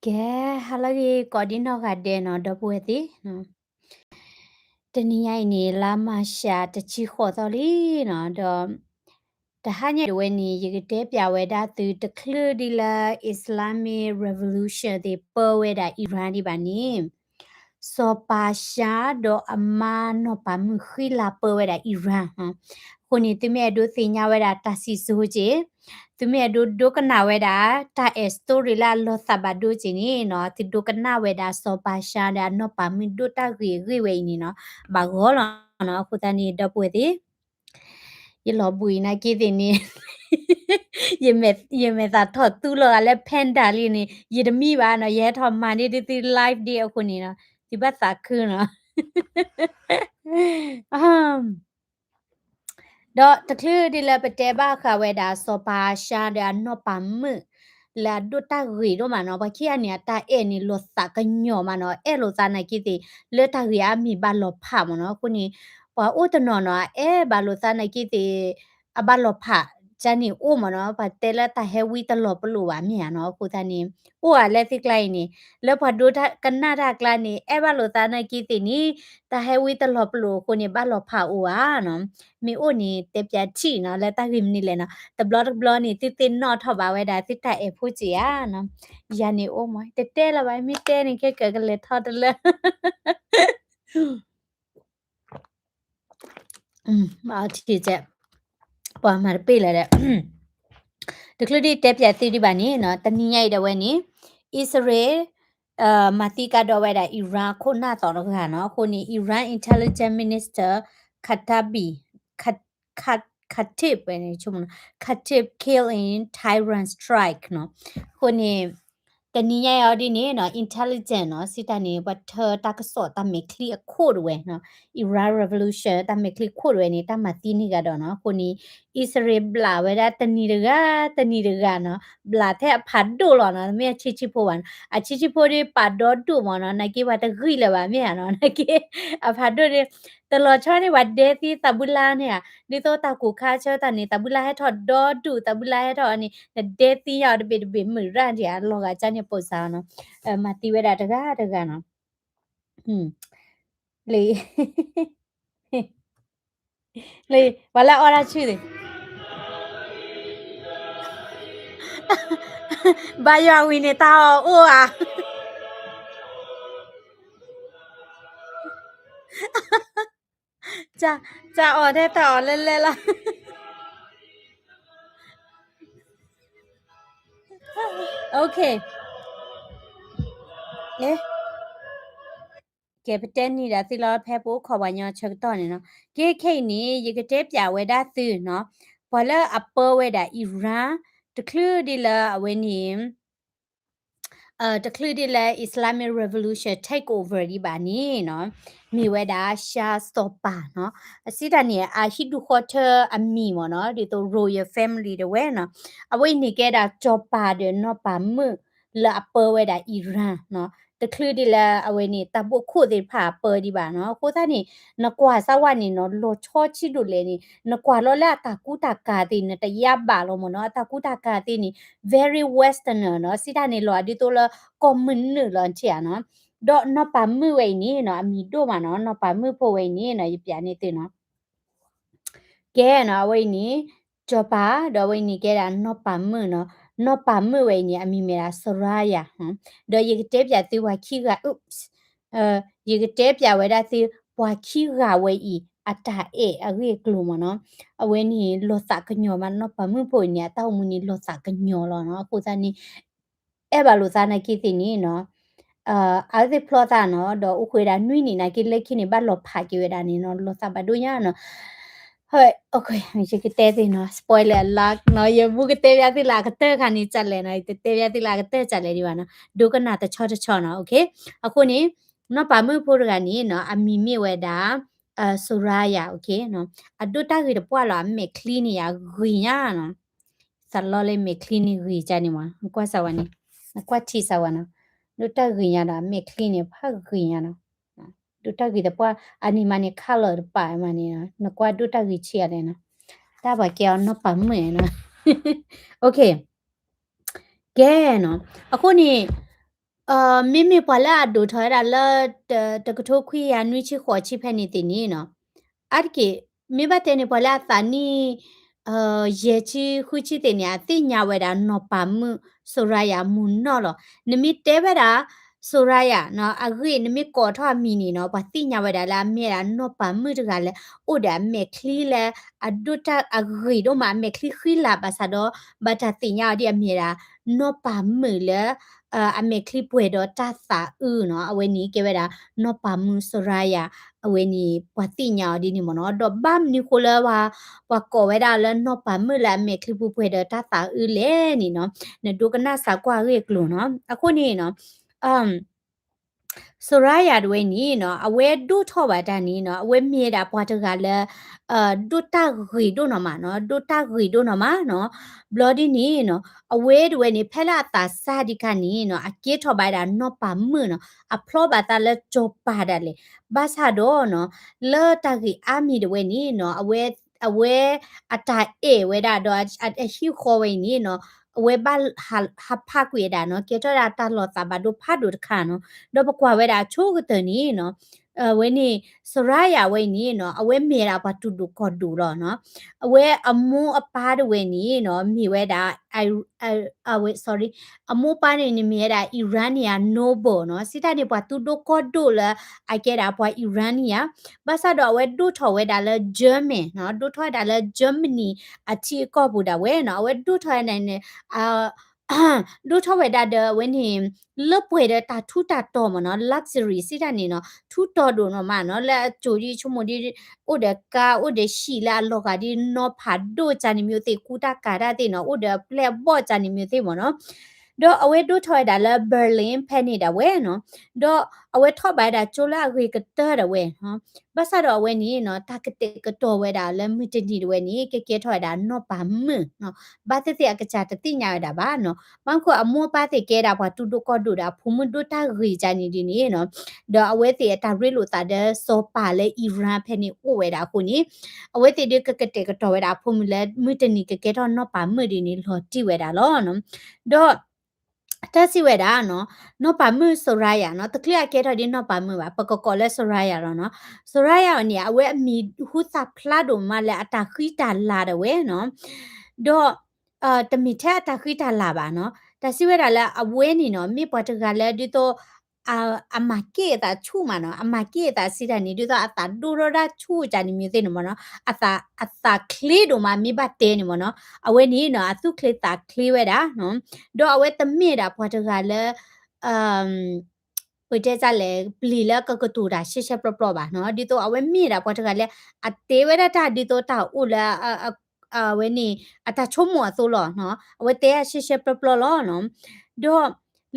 ကဲ, ဟါလၢအဂ့ၤ ကိးဒံနီၢ်ဂၤဒဲးနီၤ ဒီပုၢ်ဝဲၢ်သ့ၣ်နီၤ. တနံၤညါအံၤန့ၣ် လါမၢ်ၡး တဆံဃိးသီလံနီၤ, ဒီး တဟါညါဒၣ်ဝဲန့ၣ် ယကတဲပျးဝဲဒၣ်သု တချုးဒ်လၢ Islamic Revolution သ့ၣ်ပၢဝဲဒၣ် Iran ဒံးဘၣ်န့ၣ် စီၤပၤၡါဒီးအမါနီၢ်ပၤမုၣ်ဃံလၤပၢဝဲဒၣ် Iran အဃိန့ၣ် သုမ့ၢ်အဲၣ်ဒိးသ့ၣ်ညါဝဲဒၣ်တၢ်စံၣ်စိၤက့ၤ, သုမ့ၢ်အဲၣ်ဒိးဒိကနၣ်ဝဲဒၣ် တၢ်အဲၣ် story လၢအလီၤသးဘၣ်ဒိက့ၤန့ၣ်နီၤ, သုဒိကနၣ်ဝဲဒၣ် စီၤပၤၡါဒီးအနီၢ်ပၤမုၣ်ဒိၣ်တၢ်ဂ့ၢ်အဂ့ၢ်ဝဲအံၤန့ၣ်နီၤ, ဘၣ်ဂီၤလီၤနီၤ. အဃိသတးန့ၣ် ဒီပုၢ်ဝဲၢ်သ့ၣ် ယလီၤဘှံးနာ်က့သ့ၣ်န့ၣ် ယမဲာ်သၣ်ထီၣ်သူလီၤဂာ်လၢ panda လံန့ၣ် ယတမံဘၣ်နီၤ, ယဟဲထီၣ်မၤန့ၢ်ဒ်သု live ဒံးအဃိန့ၣ်နီၤ, သုဘၣ်သးခုနီၤ. ဒီးတချုးဒ်လၢပတဲဘၣ်ဃးဝဲဒၣ် စီၤပၤၡါဒီးအနီၢ်ပၤမုၣ် လၢအဒိၣ်တၢ်ဂ့ၢ်ဒိၣ်မးနီၤ, ပှၤခံဂၤန့ၣ် အတၢ်အဲၣ်န့ၣ် လီၤသးကညီၤမးနီၤ, အဲၣ်လိာ်သးနာ်က့သ့ၣ် လၢတၢ်ဂ့ၢ်အါမံၤဘၣ်လီၤဖးမးနီၤ. အဃိန့ၣ် ပှၤအိၣ်တနီၤနီၤ အအဲၣ်ဘၣ်လိာ်သးနာ်က့သ့ၣ် အဘၣ်လီၤဖးကန့ၣ်အိၣ်မးနီၤ, ပှၤတဲလၢတၢ်ဟဲဝံတလီၤပလိာ်ဘၣ်မ့ၢ်ဧါနီၤ. အဃိသတးန့ၣ် အိၣ်ဧါလၢသုကျါအံၤန့ၣ် လၢပှၤဒိကနၣ်တၢ်အကျါန့ၣ် အဲၣ်ဘၣ်လိာ်သးနာ်က့သ့ၣ်န့ၣ် တၢ်ဟဲဝံတလီၤပလိာ်အဃိန့ၣ် ဘၣ်လီၤဖးအိၣ်ဧါနီၤ. မ့ၢ်အိၣ်န့ၣ် တဲပျးထံၣ်နီၤ လၢတၢ်ဂ့ၢ်မနုၤလဲၣ်နီၤ. တဘျီတဘျီန့ၣ် သုသ့ၣ်နီၣ်ထီၣ်ဘၣ်ဝဲဒၣ် သုတၢ်အဲၣ်ဖိက့ဧါနီၤ. ယၤန့ၣ်အိၣ်မး တတဲလၢၤဘၣ်, မ့ၢ်တဲန့ၣ် ခဲကၢကလဲၤထီၣ်တလၢ မၤအီထံကဲ, ပှၤမၤတပ့ၢ်လၢၤဒီး တချုးဒံးတဲပျးသုဒံးဘၣ်န့ၣ်နီၤ, တနံၤညါအံၤဒၣ်ဝဲန့ၣ် အံၣ်စရ့လး မၤသံကါဒီးဝဲဒၣ် Iran ခိၣ်နၢ်သီတဂၤနီၤ. အဃိန့ၣ် Iran Intelligence Minister Katabi, Kat- Kat- Katib ဝဲန့ၣ် ဆိကမိၣ်နီၤ, Katib killed in Tehran strike နီၤ. အဃိန့ၣ် တနံၤညါအံၤအီၤဒ်န့ၣ်နီၤ intelligence နီၤ စံးတၢ်န့ၣ် ပှၤထၢတၢ်ကစီၣ်တၢ်မဲာ်ချံအခိၣ်တဝဲနီၤ, Iran Revolution တၢ်မဲာ်ချံခိၣ်တဝဲန့ၣ် တၢ်မၤသံန့ၢ်ဂၤဒီးနီၤ. အဃိန့ၣ် အံၣ်စရ့လးဘျးဝဲဒၣ်တနံၤတဂၤ တနံၤတဂၤနီၤ, ဘျးထဲအဖးဒိၣ်လီၤနီၤ, မ့ၢ်အဆံးဆံးဖိဘၣ်နီၤ, အဆံးဆံးဖိဒ်ပာ်ဒီဒိၣ်မးနီၤ, နာ်က့ပှၤတဂံၢ်လၢၤဘၣ်မ့ၢ်ဧါနီၤ, နာ်က့ အဖးဒိၣ်ဒ် တလီၤဆီန့ၣ် ပှၤဒဲသံသးဘုလါန့ၣ်ဧါ, ဒ်သိးတၢ်ကူၣ်ခါဆၢတၢ်န့ၣ် သးဘုလါဟဲထီၣ်ဒီဒူၣ် သးဘုလါဟဲထီၣ်အီၤန့ၣ် နဒဲသံယၤအီၤတဘ့ၣ်တဘ့ၣ်မုာ်ရၣ်ဒံးဧါ, လီၤဂာ်ကန့ၣ်ပိာ်စၢ်နီၤ, မၤသံဝဲဒၣ်တဂၤတဂၤနီၤ, လၢ လၢ ပှၤလၢအီၣ်တၢ်ဆူၣ်သ့ၣ် ဘါယွၤဝံၤန့ၣ် တၢ်အီၣ်အိၣ်ဧါ, တၢ်အီၣ်ထဲတၢ်အီၣ်လဲၣ်လဲၣ်လီၤ, OK, ကဲ ပတဲနံၤဒၣ်သုလီၤ ဖဲပအိၣ်ခိးပှၤညီဆၢကတီၢ်န့ၣ်နီၤ, ကဲခဲအံၤန့ၣ် ယကတဲပျးဝဲဒၣ်သုနီၤ, ပှၤလၢအပၢဝဲဒၣ် Iran တချုးဒ်လၢအဝဲန့ၣ် တချုးဒ်လၢ Islamic Revolution take over ဒံးဘၣ်န့ၣ်နီၤ, မ့ၢ်ဝဲဒၣ် Shah စီၤပၤနီၤ, အစံးတၢ်န့ၣ် အဟံၣ်ဒူၣ်ဃီထၢအမံၤမ့ၢ်နီၤ, ဒ်သိး royal family တဝဲနီၤ, အဝဲအံၤန့ၣ်ကဲဒၣ်စီၤပၤဒီးနီၢ်ပၤမုၣ် လၢအပၢဝဲဒၣ် Iran နီၤ, တချုးဒ်လၢအဝဲန့ၣ် တၢ်ဘိၣ်ခိၣ်သ့ၣ်တဖၣ်အပၢဒံးဘၣ်နီၤ, အဃိသတးန့ၣ် နကွၢ်စၢ်ဝဲန့ၣ်နီၤ လီၤဆီဆံးဒိၣ်လဲၣ်န့ၣ် နကွၢ်လီၤလၢအတၢ်ကူတၢ်ကၤသ့ၣ် နတယါဘၣ်လီၤမ့ၢ်နီၤ, အတၢ်ကူတၢ်ကၤသ့ၣ်န့ၣ် very westerner နီၤ, စံးတၢ်န့ၣ်လီၤဒ်သိးလၢကီၢ်မုၢ်နုာ်လီၤထံၣ်ဧါနီၤ, ဒီးနီၢ်ပၤမုၣ်ဝဲအံၤန့ၣ်နီၤ အမံၤဒိၣ်မးနီၤ, နီၢ်ပၤမုၣ်ဖိဝဲအံၤန့ၣ်နီၤ ယပျးန့ၢ်သုနီၤ ကဲနီၤ အဝဲအံၤန့ၣ် စီၤပၤ ဒီးအဝဲအံၤန့ၣ်ကဲဒၣ်နီၢ်ပၤမုၣ်နီၤ, နီၢ်ပၤမုၣ်ဝဲအံၤန့ၣ် အမံၤမ့ၢ်ဒၣ် Soraya, ဒီးယကတဲပျးသုပှၤခံဂၤ ယကတဲပျးဝဲဒၣ်သု ပှၤခံဂၤဝဲအံၤ အတၢ်အဲၣ်အဂ့ၢ်အကျိၤမ့ၢ်နီၤ, အဝဲန့ၣ်လီၤသးကညီၤမး နီၢ်ပၤမုၣ်ဖိအံၤန့ၣ် အတၢ်အိၣ်မူန့ၣ်လီၤသးကညီၤလီၤနီၤ, အဃိသတးန့ၣ် အဲၣ်ဘၣ်လိာ်သးနာ်က့သ့ၣ်န့ၣ်နီၤ, အဝဲသ့ၣ်ဖျီသးနီၤ, ဒီးအိၣ်ဃုာ်ဝဲဒၣ်နွံနံၣ်နာ်က့ လၢခံန့ၣ် ဘၣ်လီၤဖးက့ၤဝဲဒၣ်န့ၣ်နီၤ, လီၤသးဘၣ်ဒိၣ်ညါနီၤ, ယကတဲသ့ၣ်နီၤ spoiler alert နီၤ, ယမူကတဲပျးသုလၢအကတၢၢ်ခါန့ၣ်ကလဲၣ်နီၤ, ယတတဲပျးသုလၢအကတၢၢ်ကလဲၣ်ဒံးဘၣ်နီၤ, ဒိကနၣ်တဆီတဆီနီၤ, OK, အဃိန့ၣ် နီၢ်ပၤမုၣ်ဖိတဂၤန့ၣ်နီၤ အမံၤမ့ၢ်ဝဲဒၣ် Soraya, OK, အဒိၣ်တၢ်ဂ့ၤတပှၢ်လီၤ, အမဲာ်ချံန့ၣ်ယဂ့ၤညါနီၤ, သးလီလၢမဲာ်ချံန့ၣ်ဂ့ၤကန့ၣ်မး, နကွၢ်စၢ်ဝဲန့ၣ်, နကွၢ်ထံစၢ်ဝဲနီၤ, ဒိၣ်တၢ်ဂ့ၤညါဒီး အမဲာ်ချံန့ၣ်ဖးဂ့ၤညါနီၤ, ဒိၣ်တၢ်ဂ့ၤတပှၢ် အန့ၣ်မးန့ၣ် color တပာ်မးန့ၣ်, နကွၢ်ဒိၣ်တၢ်ဂ့ၤဆံးအလဲၣ်နီၤ, တၢ်ပှၤကဲအီၤနီၢ်ပၤမုၣ်နီၤ, OK, ကဲနီၤ, အဃိန့ၣ် မ့မ့ၢ်ပှၤလၢအဒိၣ်ထီၣ်ဝဲဒၣ်လၢ တကထိခွံကယၤနွံဆံဃိးဆံဖဲန့ၣ်သ့ၣ်န့ၣ်နီၤ, အါတက့ၢ် မ့ၢ်ဘၣ်တဲန့ၣ် ပှၤလၢအသးနံၣ် ယဲၢ်ဆံဃုဆံသ့ၣ်န့ၣ် အသ့ၣ်ညါဝဲဒၣ်နီၢ်ပၤမုၣ် Soraya မုၢ်နီၢ်လီၤ. နမ့ၢ်တဲဝဲဒၣ် Soraya နီၤ အဂ့ၢ် နမ့ၢ်ကိးထီၣ်အမံၤန့ၣ်နီၤ ပှၤသ့ၣ်ညါဝဲဒၣ်လၢအမ့ၢ်ဝဲဒၣ်နီၢ်ပၤမုၣ်တဂၤလၢ အိၣ်ဒီးအမဲာ်ချံလၢ အဒိၣ်တၢ်အဂ့ၤဒိၣ်မး အမဲာ်ချံဃံလၤဘၣ်ဆၣ်ဒီး ဘၣ်တၢ်သ့ၣ်ညါအီၤဒ်အမ့ၢ်ဝဲဒၣ် နီၢ်ပၤမုၣ်လၢ အမဲာ်ချံပှဲၤဒီးတၢ်သးအုးနီၤ, အဝဲန့ၣ်ကဲဝဲဒၣ် နီၢ်ပၤမုၣ် Soraya အဝဲန့ၣ် ပှၤသ့ၣ်ညါအီၤဒ်န့ၣ်မ့ၢ်နီၤ, ဒီးဘၣ်မနုၤဃိလၢ ပှၤကိးဝဲဒၣ်လၢနီၢ်ပၤမုၣ်လၢအမဲာ်ချံပူၤပှဲၤဒီးတၢ်သးအုးလဲၣ်န့ၣ်နီၤ, နဒိကနၣ်စၢ်ကွၢ်အဂ့ၢ်အကျိၤနီၤ, အဃိန့ၣ်နီၤ Soraya တဝဲန့ၣ်နီၤ အဝဲဒိၣ်ထီၣ်ဘၣ်တၢ်န့ၣ်နီၤ အဝဲမ့ၢ်ဒၣ်ပှၤတဂၤလၢ ဒိၣ်တၢ်ဂ့ၤဒိၣ်နီၤမးနီၤ, ဒိၣ်တၢ်ဂ့ၤဒိၣ်နီၤမးနီၤ, ဘျီဒ်န့ၣ်နီၤ အဝဲတဝဲန့ၣ် ဖဲလၢအသးစၢ်ဒံးခါန့ၣ်နီၤ အကဲထီၣ်ဘၣ်ဝဲဒၣ်နီၢ်ပၤမုၣ်နီၤ, အဖျီဘၣ်သးလၢစီၤပၤဒၣ်လဲာ်, ဘၣ်ဆၣ်ဒီးနီၤ လၢတၢ်ဂ့ၢ်အါမံၤတဝဲန့ၣ်နီၤ အဝဲ အဝဲအတၢ်အဲၣ်ဝဲဒၣ်ဒီး အဟံၣ်ဃီဝဲအံၤန့ၣ်နီၤ အဝဲဘၣ်ဟးဖးကွံာ်ဝဲဒၣ်နီၤ ကဲထီၣ်ဝဲဒၣ်တၢ်လီၤသးဘၣ်ဒိဖးဒိၣ်တခါနီၤ, ဒီးပကွၢ်ဝဲဒၣ်အဆိကတၢၢ်န့ၣ်နီၤ အဝဲန့ၣ် Soraya ဝဲအံၤန့ၣ်နီၤ အဝဲမ့ၢ်ဝဲဒၣ်ပှၤတူၢ်ဒိၣ်ကီၢ်ဒိၣ်လီၤနီၤ, အဝဲအမိၢ်အပၢ်တဝဲန့ၣ်နီၤ မ့ၢ်ဝဲဒၣ် အဝဲ sorry အမိၢ်ပၢ်န့ၣ်န့ၣ်မ့ၢ်ဝဲဒၣ် Iranian noble နီၤ, စံးတၢ်န့ၣ် ပှၤတူၢ်ဒိၣ်ကီၢ်ဒိၣ်လၢအကဲဒၣ်ပှၤ Iranian, ဘၣ်ဆၣ်ဒီးအဝဲဒိၣ်ထီၣ်ဝဲဒၣ်လၢ German နီၤ, ဒိၣ်ထီၣ်ဝဲဒၣ်လၢ Germany အထံအကီၢ်ပူၤဒၣ်ဝဲနီၤ, အဝဲဒိၣ်ထီၣ်ဝဲဒၣ်န့ၣ် ဒိၣ်ထီၣ်ဝဲဒၣ်ဒီးအဝဲန့ၣ် လၢပှဲၤဒီးတၢ်ထူးတၢ်တီၤမ့ၢ်နီၤ, luxury စံးတၢ်န့ၣ်နီၤ, ထူးတီၤဒိၣ်နီၤမးနီၤ, လၢအစိၤဒ်ဆိကမိၣ်ဒ် အိၣ်ဒီးကါ အိၣ်ဒီးဟံၣ်လၢအလီၤဂာ်ဒ်နီၤဖးဒိၣ်ကၢ်န့ၣ်မ့ၢ်သ့ၣ် ကူတၢ်ကၤတၢ်သ့ၣ်နီၤ, အိၣ်ဒီးအပျဲၢ်အဘီၣ်ကၢ်န့ၣ်မ့ၢ်သ့ၣ်မ့ၢ်နီၤ, ဒီးအဝဲဒိၣ်ထီၣ်ဝဲဒၣ်လၢ Berlin ဖဲန့ၣ်ဒၣ်ဝဲနီၤ, ဒီးအဝဲထီၣ်ဘၣ်ဝဲဒၣ်ကၠိလၢအဂ့ၤကတၢၢ်ဒၣ်ဝဲနီၤ, ဘၣ်ဆၣ်ဒီးအဝဲန့ၣ်နီၤ တၢ်ကတဲာ်ကတီၤဝဲဒၣ်လၢမုၢ်တနံၤဒၣ်ဝဲန့ၣ် ကကဲထီၣ်ဝဲဒၣ်နီၢ်ပၤမုၣ်နီၤ, ဘၣ်သ့ၣ်သ့ၣ်အကစၢ်တသ့ၣ်ညါဝဲဒၣ်ဘၣ်နီၤ, ဘၣ်မနုၤဃိအမိၢ်အပၢ်သ့ၣ်ကဲဒၣ်ပှၤတူၢ်ဒိၣ်ကီၢ်ဒိၣ်ဒီးအဖိမုၣ်ဒိၣ်တၢ်ဂ့ၤကၢ်န့ၣ်ဒ်န့ၣ်နီၤ, ဒီးအဝဲသ့ၣ်အတၢ်ရ့လိာ်သးဒီးစီၤပၤလၢ Iran ဖဲန့ၣ်အိၣ်ဝဲဒၣ်အဃိန့ၣ်, အဝဲသ့ၣ်ဒုးကကတဲာ်ကတီၤဝဲဒၣ်အဖိမုၣ်လၢမုၢ်တနံၤကကဲထီၣ်နီၢ်ပၤမုၣ်ဒ်န့ၣ်လီၤတံၢ်ဝဲဒၣ်လီၤနီၤ, ဒီး တၢ်စံးဝဲဒၣ်နီၤ, နီၢ်ပၤမုၣ် Soraya နီၤ, တချုးအကဲထီၣ်ဒ်နီၢ်ပၤမုၣ်ဘၣ်, ပကကိးလၢ Soraya လီၤနီၤ, Soraya န့ၣ် အဝဲအမံၤဟူသၣ်ဖျါဒိၣ်မးလၢအတၢ်ဃံတၢ်လၤဒၣ်ဝဲနီၤ, ဒီး တမ့ၢ်ထဲအတၢ်ဃံတၢ်လၤဘၣ်နီၤ, တၢ်စံးဝဲဒၣ်လၢအဝဲန့ၣ်နီၤ မ့ၢ်ပှၤတဂၤလၢဒ်သိး အမၤက့ၣ်အသးဆူၣ်မးနီၤ, အမၤက့ၣ်အသးစံးတၢ်န့ၣ် ဒ်သိးအသးဒိၣ်ထီၣ်ဒၣ်ဆူၣ်ကၢ်န့ၣ်မ့ၢ်သ့ၣ်န့ၣ်မ့ၢ်နီၤ, အသးချ့ဒိၣ်မး မ့ၢ်ဘၣ်တဲန့ၣ်မ့ၢ်နီၤ, အဝဲန့ၣ်နီၤ အသူၣ်ချ့သးချ့ဝဲဒၣ်နီၤ, ဒီးအဝဲတမ့ၢ်ဒၣ်ပှၤတဂၤလၢ ပတဲဒ်လဲၣ် ပျံၤလၢကကတိၤတၢ်ရှဲရှဲပျီပျီဘၣ်နီၤ, ဒ်သိးအဝဲမ့ၢ်ဒၣ်ပှၤတဂၤလၢ အတဲဝဲဒၣ်တၢ်ဒ်သိးတၢ်အိၣ်လၢ အဝဲန့ၣ် အတၢ်ဆိကမိၣ်အသိးလီၤနီၤ, အဝဲတဲဒၣ်ရှဲရှဲပျီပျီလီၤနီၤ, ဒီး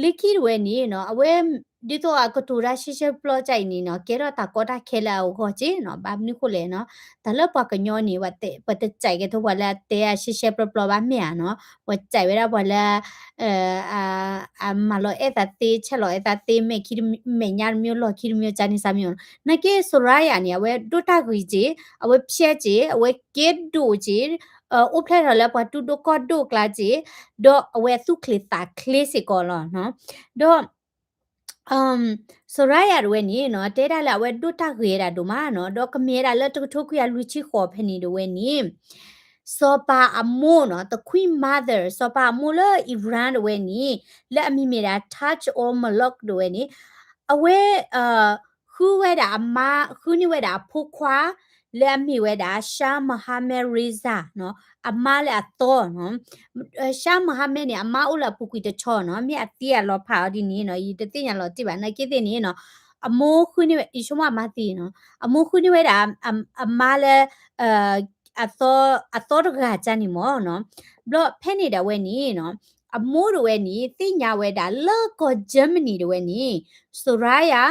လၢခံတဝဲန့ၣ်နီၤ အဝဲ ဒ်သိးအကတိၤတၢ်ရှဲရှဲပျီပျီကၢ်အံၤန့ၣ်နီၤ ကဲထီၣ်တၢ်ကီတၢ်ခဲလၢအဂီၢ်က့နီၤ, ဘၣ်မနုၤဃိလဲၣ်နီၤ, တၢ်လၢပှၤကညီန့ၣ် ပတစဲးကဲထီၣ်ပှၤလၢအတဲဒၣ်ရှဲရှဲပျီပျီဘၣ်မ့ၢ်ဧါနီၤ, ပှၤစဲးဝဲဒၣ်ပှၤလၢ အမၤလီၤအဲၣ်သးသ့ ဆဲးလီၤအဲၣ်သးသ့ မဲာ်ခံမဲာ်ညါတမံၤ လီၢ်ခံတမံၤ ကၢ်န့ၣ်စၢ်မံၤနီၤ, နာ်က့ Soraya န့ၣ် အဝဲဒိၣ်တၢ်ဂ့ၤက့ၤ အဝဲဖျဲးက့ၤ အဝဲကဲဒိၣ်က့ၤ အိၣ်ဖျဲၣ်ထီၣ်လၢပှၤတူၢ်ဒိၣ်ကီၢ်ဒိၣ်ကျါက့ၤ, ဒီးအဝဲသူၣ်ချ့သးချ့စ့ၢ်ကီးလီၤနီၤ, ဒီး Soraya တဝဲန့ၣ်နီၤ တဲဒၣ်လၢအဝဲဒိၣ်တၢ်ဂ့ၤဝဲဒၣ်ဒိၣ်မးနီၤ, ဒီးကမ့ၢ်ဝဲဒၣ်လၢတကထိခွံကယၤလွံၢ်ဆံဃိးဖဲန့ၣ်တဝဲန့ၣ် စီၤပၤအမိၢ်နီၤ the queen mother စီၤပၤအမိၢ်လၢ Iran တဝဲန့ၣ် လၢအမံၤမ့ၢ်ဒၣ် Taj al-Muluk တဝဲန့ၣ် အဝဲ ဃုဝဲဒၣ်အမါ ဃုန့ၢ်ဝဲဒၣ်အဖိခွါ လၢအမ့ၢ်ဝဲဒၣ် Shah Mohammad Reza နီၤ အမါလၢအသီနီၤ, Shah Mohammad န့ၣ် အမါအိၣ်လၢအပူၤကွံာ်တဆီနီၤ, မ့ၢ်အသံအလီၤဖးအီၤဒ်န့ၣ်နီၤ ယတသ့ၣ်ညါလီၤတံၢ်ဘၣ် နာ်က့သ့ၣ်န့ၣ်နီၤ, အမိၢ်ဃုန့ၢ်ဝဲ ယဆိကမိၣ်အမါသံနီၤ, အမိၢ်ဃုန့ၢ်ဝဲဒၣ် အမါလၢ အသီ အသီတဂၤကၢ်န့ၣ်မ့ၢ်နီၤ, ဘျီဖဲန့ၣ်ဒၣ်ဝဲန့ၣ်နီၤ အမိၢ်တဝဲန့ၣ် သ့ၣ်ညါဝဲဒၣ်လၢကီၢ် Germany တဝဲန့ၣ် Soraya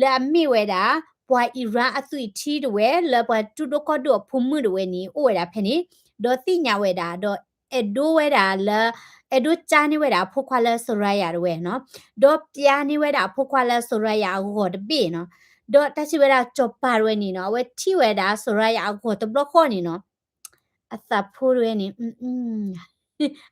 လၢအမ့ၢ်ဝဲဒၣ် ပှၤ Iran အသွံၣ်ထံတဝဲ လၢပှၤတူၢ်ဒိၣ်ကီၢ်ဒိၣ်အဖိမုၣ်တဝဲန့ၣ် အိၣ်ဝဲဒၣ်ဖဲန့ၣ်, ဒီးသ့ၣ်ညါဝဲဒၣ် ဒီးအဲၣ်ဒိးဝဲဒၣ်လၢ အဲၣ်ဒိးကၢ်န့ၢ်ဝဲဒၣ်အဖိခွါလၢ Soraya တဝဲနီၤ, ဒီးပျၢ်န့ၢ်ဝဲဒၣ်အဖိခွါလၢ Soraya အဂီၢ်တဘ့ၣ်နီၤ, ဒီးတၢ်စံးဝဲဒၣ်စီၤပၤတဝဲန့ၣ်နီၤ အဝဲထံၣ်ဝဲဒၣ် Soraya အဂီၢ်တဘျီဃီန့ၣ်နီၤ, အသးဖိတဝဲန့ၣ်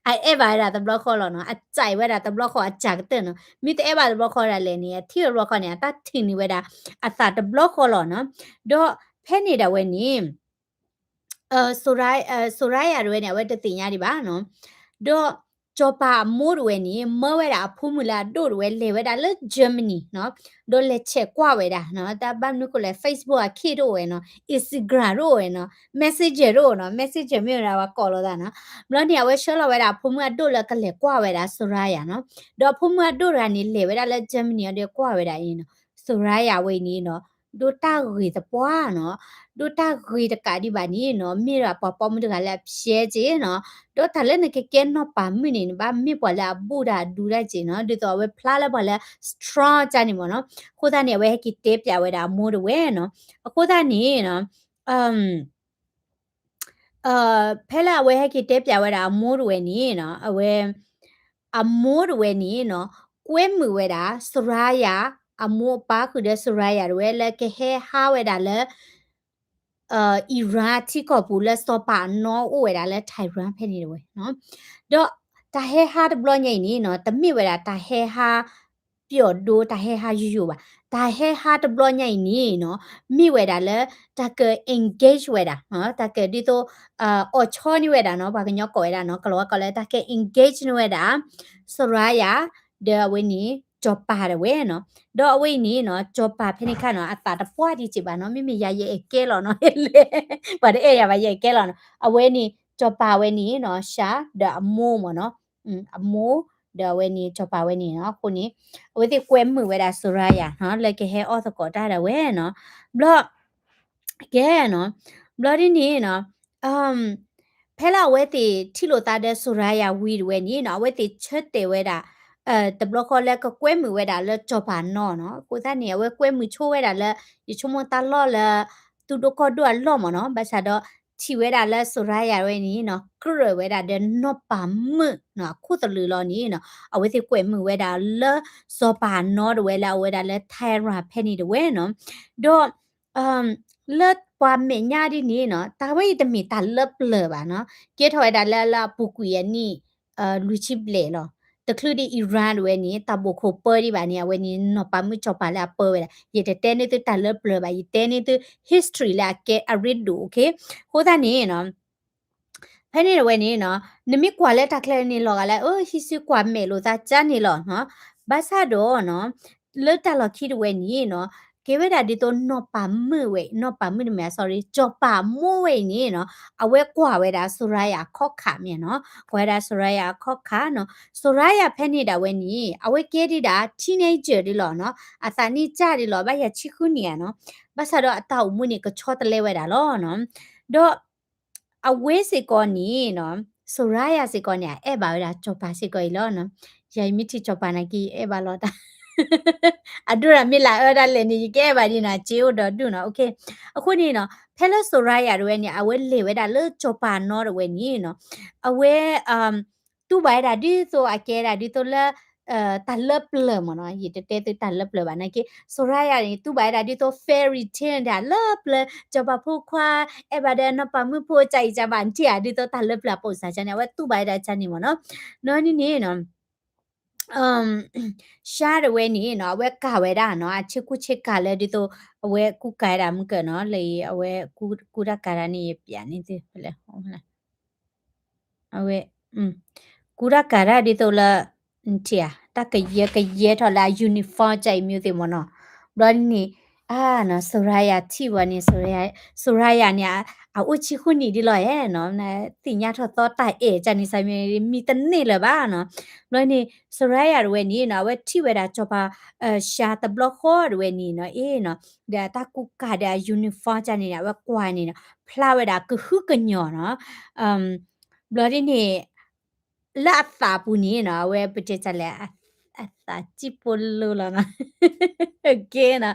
အအဲၣ်ဘၣ်ဝဲဒၣ်တဘျီဃီလီၤနီၤ, အစံးဝဲဒၣ်တဘျီဃီအစံးကတၢၢ်နီၤ, မ့ၢ်တအဲၣ်ဘၣ်တဘျီဃီဒၣ်လဲာ်န့ၣ် အထံၣ်တဘျီဃီန့ၣ် အတၢ်ထံၣ်န့ၢ်ဝဲဒၣ်အသးတဘျီဃီလီၤနီၤ. ဒီးဖဲန့ၣ်ဒၣ်ဝဲန့ၣ် Soraya တဝဲန့ၣ် အဝဲတသ့ၣ်ညါဒံးဘၣ်နီၤ. ဒီးစီၤပၤအမိၢ်တဝဲန့ၣ် မၢဝဲဒၣ်အဖိမုၣ်လၢအဒိၣ်တဝဲ လဲၤဝဲဒၣ်လၢ Germany နီၤ, ဒီးလဲၤဆဲးကွၢ်ဝဲဒၣ်နီၤ, တၢ်ဘၣ်မနုၤဃိလဲၣ် Facebook အခ့ၣ်တအိၣ်ဝဲနီၤ, Instagram တအိၣ်ဝဲနီၤ, Messenger တအိၣ်နီၤ, Messenger မ့ၢ်ဝဲဒၣ်ပှၤကိးလိာ်သးနီၤ. ဘျီန့ၣ် အဝဲဆှၢလီၤဝဲဒၣ်အဖိမုၣ်အဒိၣ်လၢကလဲၤကွၢ်ဝဲဒၣ် Soraya နီၤ, ဒီးအဖိမုၣ်အဒိၣ်တဂၤန့ၣ် လဲၤဝဲဒၣ်လၢ Germany အီၤဒီးကွၢ်ဝဲဒၣ်အံၤနီၤ, Soraya ဝဲအံၤန့ၣ်နီၤ ဒိၣ်တၢ်ဂ့ၤသပှၢ်နီၤ, ဒိၣ်တၢ်ဂ့ၤတကးဒံးဘၣ်န့ၣ်နီၤ မ့ၢ်ဒၣ်ပှၤပိာ်မုၣ်တဂၤလၢအဖျဲးက့နီၤ, ဒီးတၢ်လၢနကကဲနီၢ်ပၤမုၣ်န့ၣ် နဘၣ်မ့ၢ်ပှၤလၢအဘူၣ်တၢ်အဒူတၢ်က့နီၤ, ဒ်သိးအဝဲဖျါလၢပှၤလၢ strong ကန့ၣ်မ့ၢ်နီၤ. အဃိသတးန့ၣ် အဝဲဟဲက့ၤတဲပျးဝဲဒၣ်အမိၢ်တဝဲနီၤ. အဃိသတးန့ၣ်နီၤ ဖဲလၢအဝဲဟဲက့ၤတဲပျးဝဲဒၣ်အမိၢ်တဝဲန့ၣ်နီၤ, အဝဲ အမိၢ်တဝဲန့ၣ်နီၤ ကွဲမုာ်ဝဲဒၣ် Soraya, အမိၢ်အပၢ်ဃုာ်ဒီး Soraya တဝဲလၢကဟဲဟးဝဲဒၣ်လၢ Iran ထံကီၢ်ပူၤလၢစီၤပၤအနီၢ်အိၣ်ဝဲဒၣ်လၢ Tehran ဖဲန့ၣ်တဝဲနီၤ. ဒီးတၢ်ဟဲဟးတဘျီညါအံၤန့ၣ်နီၤ တမ့ၢ်ဝဲဒၣ်တၢ်ဟဲဟး ပျီၣ်ဒိ တၢ်ဟဲဟးယိာ်ယိာ်ဘၣ်. တၢ်ဟဲဟးတဘျီညါအံၤန့ၣ်နီၤ မ့ၢ်ဝဲဒၣ်လၢ တၢ်က engage ဝဲဒၣ်, တၢ်ကဒ်သိး အိၣ်ဆီန့ၢ်ဝဲဒၣ်နီၤ, ပှၤကညီကိးဝဲဒၣ်နီၤ, ကလီၤဝါကိးလၢတၢ်က engage န့ၢ်ဝဲဒၣ် Soraya ဒီးအဝဲန့ၣ် စီၤပၤတဝဲနီၤ. ဒီးအဝဲအံၤန့ၣ်နီၤ စီၤပၤဖဲန့ၣ်ခါနီၤ အသးတပှၢ်ဒံးစ့ၢ်ဘၣ်နီၤ, မ့မ့ၢ်ယၤယအဲၣ်ကဲလီၤနီၤ, ပှၤတအဲၣ်ယၤဘၣ် ယအဲၣ်ကဲလီၤနီၤ. အဝဲန့ၣ် စီၤပၤဝဲန့ၣ်နီၤ Shah ဒီးအမိၢ်မ့ၢ်နီၤ, အမိၢ် ဒီးအဝဲန့ၣ် စီၤပၤဝဲန့ၣ်နီၤ, အဃိန့ၣ် အဝဲသ့ၣ်ကွဲမုာ်ဝဲဒၣ် Soraya နီၤ လၢကဟဲအီၣ်သကိးတၢ်ဒၣ်ဝဲနီၤ. ဘျီ ကဲနီၤ, ဘျီဒ်န့ၣ်နီၤ ဖဲလၢအဝဲသ့ၣ်ထံၣ်လိာ်သးဒီး Soraya ဝံၤတဝဲန့ၣ်နီၤ အဝဲသ့ၣ်ဆၢတဲာ်ဝဲဒၣ် တဘျီဃီလၢကကွဲမုာ်ဝဲဒၣ်လၢစီၤပၤနီၤနီၤ. အဃိသတးန့ၣ် အဝဲကွဲမုာ်ဆိဝဲဒၣ်လၢ ယဆိကမိၣ်တၢ်လီၢ်လၢ သူၣ်ဒိၣ်ကီၢ်ဒိၣ်အလီၢ်မ့ၢ်နီၤ, ဘၣ်ဆၣ်ဒီးထံၣ်ဝဲဒၣ်လၢ Soraya ဝဲန့ၣ်နီၤ ကြၢးဝဲဒၣ်ဒီးနီၢ်ပၤမုၣ်နီၤ အခိၣ်သလုးလီၤန့ၣ်နီၤ အဝဲသ့ၣ်ကွဲမုာ်ဝဲဒၣ်လၢ စီၤပၤနီၤတဝဲလၢအဝဲဒၣ်လၢ Tehran ဖဲန့ၣ်တဝဲနီၤ. ဒီး လၢပှၤမဲာ်ညါဒ်န့ၣ်နီၤ တၢ်ဝဲအံၤတမ့ၢ်တၢ်လၢပျၢၤဘၣ်နီၤ, ကဲထီၣ်ဝဲဒၣ်လၢလၢအပူၤကွံာ်အနံၣ် လွံၢ်ဆံဘျဲၣ်လီၤ. တချုးဒံး Iran တဝဲန့ၣ် တၢ်ဘိၣ်ခိၣ်ပၢဒံးဘၣ်န့ၣ် အဝဲန့ၣ်နီၢ်ပၤမုၣ်စီၤပၤလၢအပၢဝဲဒၣ်, ယတတဲန့ၢ်သုတၢ်လၢပျၢၤဘၣ်, ယတဲန့ၢ်သု history လၢအကဲအရ့ဒိၣ် okay. အဃိသတးန့ၣ်နီၤ ဖဲန့ၣ်တဝဲန့ၣ်နီၤ နမ့ၢ်ကွၢ်လၢတၢ်ချၢန့ၣ်လီၤဂာ်လၢ အဟံးစုကွၢ်မဲာ်လိာ်သးကန့ၣ်လီၤနီၤ. ဘၣ်ဆၣ်ဒီးနီၤ လၢတၢ်လီၢ်ခံတဝဲန့ၣ်နီၤ ကဲဝဲဒၣ်ဒ်သိးနီၢ်ပၤမုၣ်ဝဲ နီၢ်ပၤမုၣ်တမ့ၢ် sorry စီၤပၤမိၢ်ဝဲအံၤန့ၣ်နီၤ အဝဲကွၢ်ဝဲဒၣ် Soraya အခီၣ်ခါမ့ၢ်နီၤ, ကွၢ်ဝဲဒၣ် Soraya အခီၣ်ခါနီၤ. Soraya ဖဲန့ၣ်ဒၣ်ဝဲန့ၣ် အဝဲကဲဒံးဒၣ် teenager ဒ်လီၤနီၤ, အသးနံၣ်စၢ်ဒ်လီၤ ဘၣ်ယၤဆံဃုနံၣ်ဧါနီၤ. ဘၣ်ဆၣ်ဒီးအတၢ်အိၣ်မူန့ၣ် ကဆီတလဲဝဲဒၣ်လီၤနီၤ. ဒီး အဝဲစ့ၢ်ကီးန့ၣ်နီၤ Soraya စ့ၢ်ကီးန့ၣ် အအဲၣ်ဘၣ်ဝဲဒၣ်စီၤပၤစ့ၢ်ကီးအံၤလီၤနီၤ. ယၤယမ့ၢ်ထံၣ်စီၤပၤနာ်က့ ယအဲၣ်ဘၣ်လီၤတၢ် အဒိၣ်တၢ်မ့ၢ်လၢအအၢဒၣ်လဲာ်န့ၣ် ယကအဲၣ်ဘၣ်ဒ်နီၤ စ့အိၣ်ဒီးဒူၣ်နီၤ okay. အဃိန့ၣ်နီၤ ဖဲလၢ Soraya တဝဲန့ၣ် အဝဲလဲၤဝဲဒၣ်လၢစီၤပၤနီတဝဲန့ၣ်နီၤ အဝဲ တူၢ်ဘၣ်ဝဲဒၣ်ဒ်သိးအကဲဒၣ်ဒ်သိးလၢ တၢ်လၢပျၢၤမ့ၢ်နီၤ, ယတတဲသုတၢ်လၢပျၢၤဘၣ်နာ်က့ Soraya န့ၣ် တူၢ်ဘၣ်ဝဲဒၣ်ဒ်သိး fairy tale ဒၣ်လၢပျၢၤ စီၤပၤဖိခွါ အဲၣ်ဘၣ်ဒီးနီၢ်ပၤမုၣ်ဖိ ကၢ်အံၤကၢ်ဘၣ် နထံၣ်ဧါ ဒ်သိးတၢ်လၢပျၢၤအပိာ်စၢ်ကန့ၣ် အဝဲတူၢ်ဘၣ်ဝဲဒၣ်ကန့ၣ်မ့ၢ်နီၤ. နီၢ်န့ၣ်န့ၣ်နီၤ Shah တဝဲန့ၣ်နီၤ အဝဲကၤဝဲဒၣ်နီၤ အဆ့ကူဆ့ကၤလၢဒ်သိး အဝဲကူကၤဝဲဒၣ်မုၢ်ကၢနီၤ လၢအဝဲကူတၢ်ကၤတၢ်န့ၣ် ယပျးန့ၢ်သုဖဲလဲၣ် အဝဲ ကူတၢ်ကၤတၢ်ဒ်သိးလၢ နထံၣ်ဧါ တၢ်ကယဲကယဲထီၣ်လၢအ uniform ကၢ်အံၤမ့ၢ်သ့ၣ်မ့ၢ်နီၤ. ဘျီန့ၣ် အါနီၤ Soraya ထံၣ်ဝဲန့ၣ် Soraya Soraya န့ၣ် အအိၣ်ဆံဃုနံၣ်ဒ်လီၤဧါနီၤ သ့ၣ်ညါထီၣ်သီတၢ်အဲၣ်ကၢ်န့ၣ် စမံၤမံတန့ၢ်လၢၤဘၣ်နီၤ. ဘျီန့ၣ် Soraya တဝဲန့ၣ်နီၤ အဝဲထံၣ်ဝဲဒၣ်စီၤပၤ Shah တဘျီဃီတဝဲန့ၣ်နီၤ အ့နီၤ ဒီးတၢ်ကူကၤဒီးအ uniform ကၢ်န့ၣ် အဝဲကွၢ်န့ၣ်နီၤ ဖျါဝဲဒၣ်ကဟုကညီၤနီၤ. ဘျီဒ်န့ၣ် လၢအသးပူၤန့ၣ်နီၤ အဝဲပတဲတၢ်လဲၣ် အသးစံၣ်ပိလိလီၤနီၤ ကဲနီၤ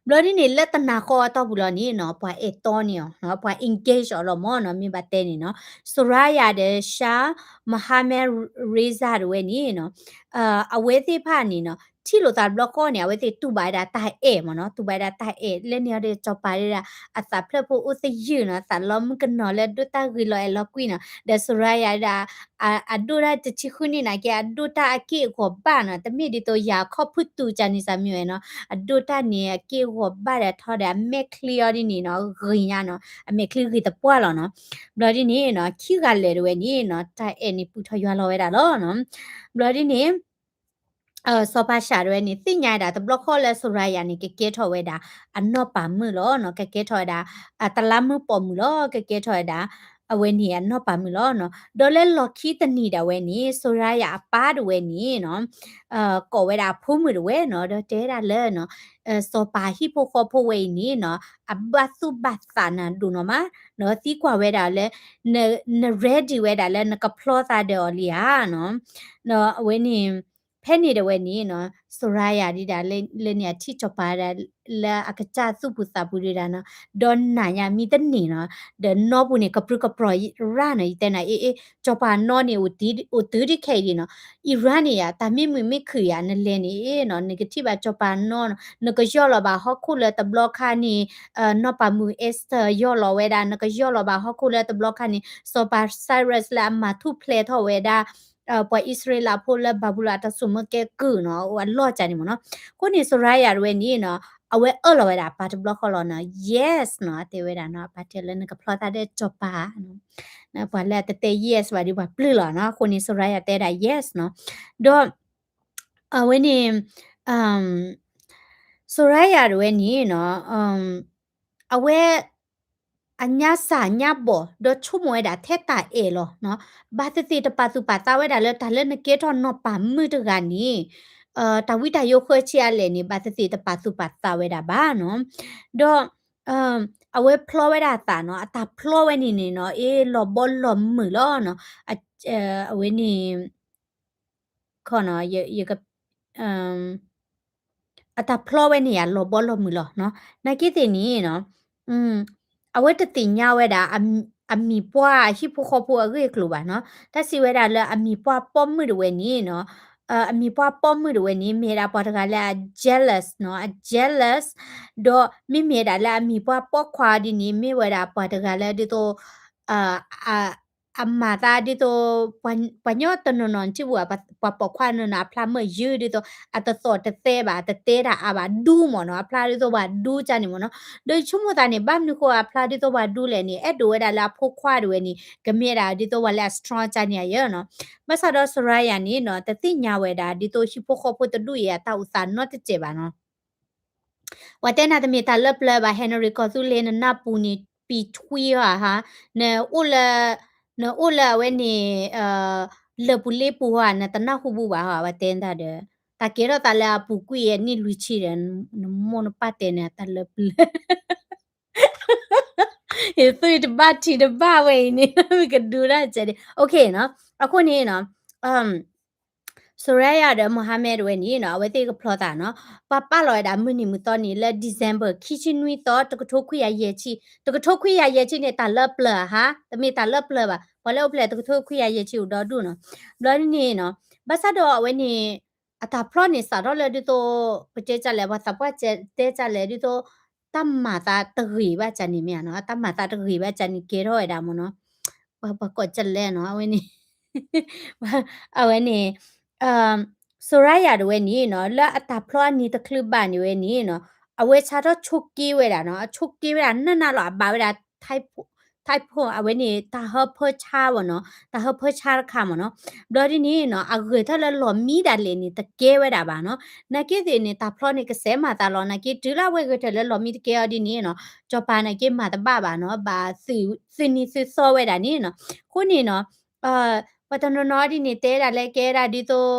ဘျီဒ်န့ၣ် လၢတနၤဃီအတီၢ်ပူၤလီၤန့ၣ်နီၤ ပှၤအဲၣ်တီန့ၢ်အီၤနီၤ ပှၤ engage အီၤလီၤမ့ၢ်နီၤ မ့ၢ်ဘၣ်တဲန့ၣ်နီၤ Soraya ဒီး Shah Mohammad Reza တဝဲန့ၣ်နီၤ အဝဲသ့ၣ်တဖၣ်န့ၣ်နီၤ ထံၣ်လိာ်သးတဘျီဃီန့ၣ် အဝဲသ့ၣ်တူၢ်ဘၣ်ဝဲဒၣ်တၢ်အဲၣ်မ့ၢ်နီၤ, တူၢ်ဘၣ်ဝဲဒၣ်တၢ်အဲၣ် လၢန့ၣ်အီၤဒီး စီၤပၤဒၣ် အသးဖျၢၣ်ဖိအိၣ်သယုၢ်နီၤ, သးလီမုၣ်ကနီၤလၢဒိၣ်တၢ်ဂ့ၤလီၤအဲၣ်လီၤကွံနီၤ, ဒီးစီၤရၤယၤဒၣ် အဒိၣ်တၢ်တဆံဃုနံၣ်န့ၣ်က့ အဒိၣ်တၢ်အက့ၢ်အဂီၤဘၣ်နီၤ, တမ့ၢ်ဒ်သိးယၤခီၣ်ဖုၣ်တူၤကန့ၣ် စၤမံဝဲနီၤ, အဒိၣ်တၢ်န့ၣ် အက့ၢ်အဂီၤဘၣ်ဒီးထီဒီး အမဲာ်ချံအီၤဒ်န့ၣ်နီၤ ဂ့ၤညါနီၤ, အမဲာ်ချံဂ့ၤသပှၢ်လီၤနီၤ. ဘျီဒ်န့ၣ်နီၤ ခံဂၤလၢာ်တဝဲန့ၣ်နီၤ တၢ်အဲၣ်န့ၣ်ပုၢ်ထီၣ်ယွၤလီၤဝဲဒၣ်လီၤနီၤ. ဘျီဒ်န့ၣ် စီၤပၤၡးတဝဲန့ၣ် သ့ၣ်ညါဝဲဒၣ်တဘျီဃီလၢစီၤရၤယၤန့ၣ် ကကဲထီၣ်ဝဲဒၣ် အနီၢ်ပၤမုၣ်လီၤနီၤ, ကကဲထီၣ်ဝဲဒၣ် အတလါမုၢ်ပိာ်မုၣ်လီၤ, ကကဲထီၣ်ဝဲဒၣ် အဝဲန့ၣ်အနီၢ်ပၤမုၣ်လီၤနီၤ. ဒီးလၢလီၢ်ခံတနံၤဒၣ်ဝဲန့ၣ် စီၤရၤယၤအပၢ်တဝဲန့ၣ်နီၤ ကိးဝဲဒၣ်အဖိမုၣ်တဝဲနီၤ, ဒီးတဲဒၣ်လၢနီၤ စီၤပၤဟံၣ်ဖိဃီဖိဝဲအံၤန့ၣ်နီၤ အဘၣ်သူၣ်ဘၣ်သးနၤဒိၣ်နီၢ်မး, ဒီးသံကွၢ်ဝဲဒၣ်လၢ န ready ဝဲဒၣ်လၢနကဖျီသးဒီးအီၤလံဧါနီၤ. ဒီးအဝဲန့ၣ် ဖဲန့ၣ်ဒၣ်ဝဲန့ၣ်နီၤ စီၤရၤယၤဒၣ်လၢ လၢန့ၣ်အထံၣ်စီၤပၤဒၣ် လၢအကစၢ်သူၣ်ပူၤသးပူၤဒၣ်နီၤ, ဒီးနၤညါမံတန့ၢ်နီၤ, ဒီးနီၢ်ပူၤန့ၣ် ကပြုၢ်ကပြီၤရၣ်နီၤ, ယတဲနၤ အ့ အ့ စီၤပၤနီၢ်န့ၣ် အိၣ်တုၤဒံးခဲအံၤဒံးနီၤ, Iran န့ၣ်ယါ တၢ်မ့ၢ်မုာ်မ့ၢ်ခုၣ်ယါ နလဲၤန့ၣ် အ့နီၤ နကထံၣ်ဘၣ်စီၤပၤနီၢ်နီၤ, နကယီၢ်လီၤဘၣ်ဟီၣ်ခိၣ်လၢတဘျီခါန့ၣ် နီၢ်ပၤမုၣ် Esther ယီၢ်လီၤဝဲဒၣ်, နကယီၢ်လီၤဘၣ်ဟီၣ်ခိၣ်လၢတဘျီခါန့ၣ် စီၤပၤ Cyrus လၢအမၤထူၣ်ဖျဲးထီၣ်ဝဲဒၣ် ပှၤအံၣ်စရ့လးဖိလၢဘၤဘူလိၣ်အတၢ်စိာ်မၢကဲကုၢ်နီၤ, အလီၢ်ကန့ၣ်မ့ၢ်နီၤ. အဃိန့ၣ် စီၤရၤယၤတဝဲန့ၣ်နီၤ အဝဲအၢၣ်လီၤဝဲဒၣ်အပၢ်တဘျီဃီလီၤနီၤ, yes နီၤ, တဲဝဲဒၣ်နီၤ အပၢ်တဲလၢနကဖျီသးဒီးစီၤပၤနီၤ, ပှၤလၢအတတဲ yes ဘၣ်ဒီးပှၤပျုၢ်လီၤနီၤ. အဃိန့ၣ် စီၤရၤယၤတဲဒၣ် yes နီၤ, ဒီး အဝဲန့ၣ် စီၤရၤယၤတဝဲန့ၣ်နီၤ အဝဲ အညါစၢ်ညါဘီၣ် ဒီးဆိကမိၣ်ဝဲဒၣ်ထဲတၢ်အဲၣ်လီၤနီၤ, ဘၣ်သ့ၣ်သ့ၣ်တပာ်သူၣ်ပာ်သးဝဲဒၣ်လၢတၢ်လၢနကဲထီၣ်နီၢ်ပၤမုၣ်တဂၤန့ၣ် တၢ်ဝံတၢ်ယိးဃၢဆံးအါလဲၣ်န့ၣ် ဘၣ်သ့ၣ်သ့ၣ်တပာ်သူၣ်ပာ်သးဝဲဒၣ်ဘၣ်နီၤ, ဒီး အဝဲဖျီဝဲဒၣ်အသးနီၤ, အတၢ်ဖျီဝဲန့ၣ်န့ၣ်နီၤ အ့ လီၤဘီလီၤမုၢ်လီၤနီၤ, အဝဲန့ၣ် ခီနီၤ ယ အတၢ်ဖျီဝဲန့ၣ်ယါလီၤဘီလီၤမုၢ်လီၤနီၤ. နာ်က့သ့ၣ်န့ၣ်နီၤ အဝဲတသ့ၣ်ညါဝဲဒၣ် အမံၤပှၢ်အဟံၣ်ဖိဃီဖိအဂ့ၢ်အကျိၤဘၣ်နီၤ. တၢ်စံးဝဲဒၣ်လၢအမံၤပှၢ်ပိာ်မုၣ်တဝဲန့ၣ်နီၤ, အမံၤပှၢ်ပိာ်မုၣ်တဝဲန့ၣ် မ့ၢ်ဝဲဒၣ်ပှၤတဂၤလၢအ jealous နီၤ, အ jealous, ဒီးမ့မ့ၢ်ဝဲဒၣ်လၢအမံၤပှၢ်ပိာ်ခွါဒ်န့ၣ် မ့ၢ်ဝဲဒၣ်ပှၤတဂၤလၢဒ်သိး အမၤသးဒ်သိး ပှၤညီတနီၤနီၤ ထံၣ်ပူၤ ပှၤပိာ်ခွါနီၤနီၤ အဖျါမ့ၢ်ယုၢ်ဒ်သိး အတသီၣ်တသဲဘၣ် တတဲတၢ်အါဘၣ်ဒူမ့ၢ်နီၤ, အဖျါဒ်သိးပှၤဒူကန့ၣ်မ့ၢ်နီၤ. ဒီးယဆိကမိၣ်သးန့ၣ် ဘၣ်မနုၤဃိအဖျါဒ်သိးပှၤဒူလဲၣ်န့ၣ် အဲၣ်ဒိးဝဲဒၣ်လၢအဖိခွါတဝဲန့ၣ် ကမ့ၢ်ဒၣ်ဒ်သိးပှၤလၢအ strong ကန့ၣ်ယါနီၤ. ဘၣ်ဆၣ်ဒီးစီၤရၤယၤန့ၣ်နီၤ တသ့ၣ်ညါဝဲဒၣ် ဒ်သိးဟံၣ်ဖိဃီဖိတဒူၣ်အံၤအတၢ်အိၣ်သးနီတစဲးဘၣ်နီၤ. ပှၤတဲနၤတမ့ၢ်တၢ်လၢပျၢၤဘၣ် Henry ကီၢ်သူလ့ၤ နနၢ်ပူၤန့ၣ် ပံၤထွံဧါဟါ, နအိၣ်လၢ နအိၣ်လၢအဝဲန့ၣ် လၢၢ်ပူၤလ့ပူၤဧါ နတနၢ်ဟူဘူးဘၣ်ဟါ ပှၤတဲနတၢ်ဒီး တၢ်ကဲထီၣ်သးလၢအပူၤကွံာ်အနံၣ်လွံၢ်ဆံဒီး နမိၢ်နပၢ်တဲနၤတၢ်လၢပျၢၤ ယသွံၣ်တဘၣ်ထံတဘၣ်ဝဲအံၤန့ၣ် မ့ၢ်ကဒူတၢ်ကဲဒံး OK နီၤ. အဃိန့ၣ်နီၤ Soraya ဒီး Mohammed တဝဲန့ၣ်နီၤ အဝဲသ့ၣ်ကဖျီသးနီၤ ပှၤပာ်လီၤဝဲဒၣ်မုၢ်နံၤမုၢ်သီန့ၣ် လၢ December ခံဆံနွံသီ တကထိခွံကယၤယဲၢ်ဆံ တကထိခွံကယၤယဲၢ်ဆံန့ၣ် တၢ်လၢပျၢၤဧါ တမ့ၢ်တၢ်လၢပျၢၤဘၣ် ပှၤလၢအိၣ်ဖျဲၣ်တကထိခွံကယၤယဲၢ်ဆံအိၣ်ဒီဒူၣ်နီၤ ဘျီဒ်န့ၣ်နီၤ ဘၣ်ဆၣ်ဒီးအဝဲန့ၣ် အတၢ်ဖျီန့ၣ်စးထီၣ်လၢဒ်သိး ပတဲကလဲၣ် ပှၤသးပှၢ်တဲကလဲၣ် ဒ်သိး တၢ်မၤသးတဂ့ၤဘၣ်ကန့ၣ်မ့ၢ်ဧါနီၤ တၢ်မၤသးတဂ့ၤဘၣ်ကန့ၣ် ကဲထီၣ်ဝဲဒၣ်မ့ၢ်နီၤ ပှၤကိးကလဲၣ်နီၤ အဝဲန့ၣ် အဝဲန့ၣ် Soraya တဝဲန့ၣ်နီၤ လၢအတၢ်ဖျီအနံၤတချုးဘၣ်န့ၣ်ဝဲန့ၣ်နီၤ အဝဲဆါထီၣ်ဆိးက့ဝဲဒၣ်နီၤ အဆိးက့ဝဲဒၣ်နးနးလီၤ အဘၣ်ဝဲဒၣ် typhoon အဝဲန့ၣ် တၢ်ဟၢဖၢဆါဝဲနီၤ တၢ်ဟၢဖၢဆါတခါမ့ၢ်နီၤ ဘျီဒ်န့ၣ်နီၤ အဂဲၤထၢၣ်လၢလီၢ်မံဒၣ်လဲာ်န့ၣ် တကဲဝဲဒၣ်ဘၣ်နီၤ နာ်က့သ့ၣ်န့ၣ် တၢ်ဖျီန့ၣ် ကစဲးမၤသးလီၤ နာ်က့တုၤလၢအဝဲဂဲၤထၢၣ်လၢလီၢ်မံတကဲအီၤဒ်န့ၣ်နီၤ စီၤပၤနာ်က့မၤတဘၣ်ဘၣ်နီၤ ဘၣ်သုးနံၤသုးသီဝဲဒၣ်န့ၣ်နီၤ အဃိန့ၣ်နီၤ ပှၤတနီၤနီၤဒ်န့ၣ် တဲဒၣ်လၢကဲဒၣ်ဒ်သိး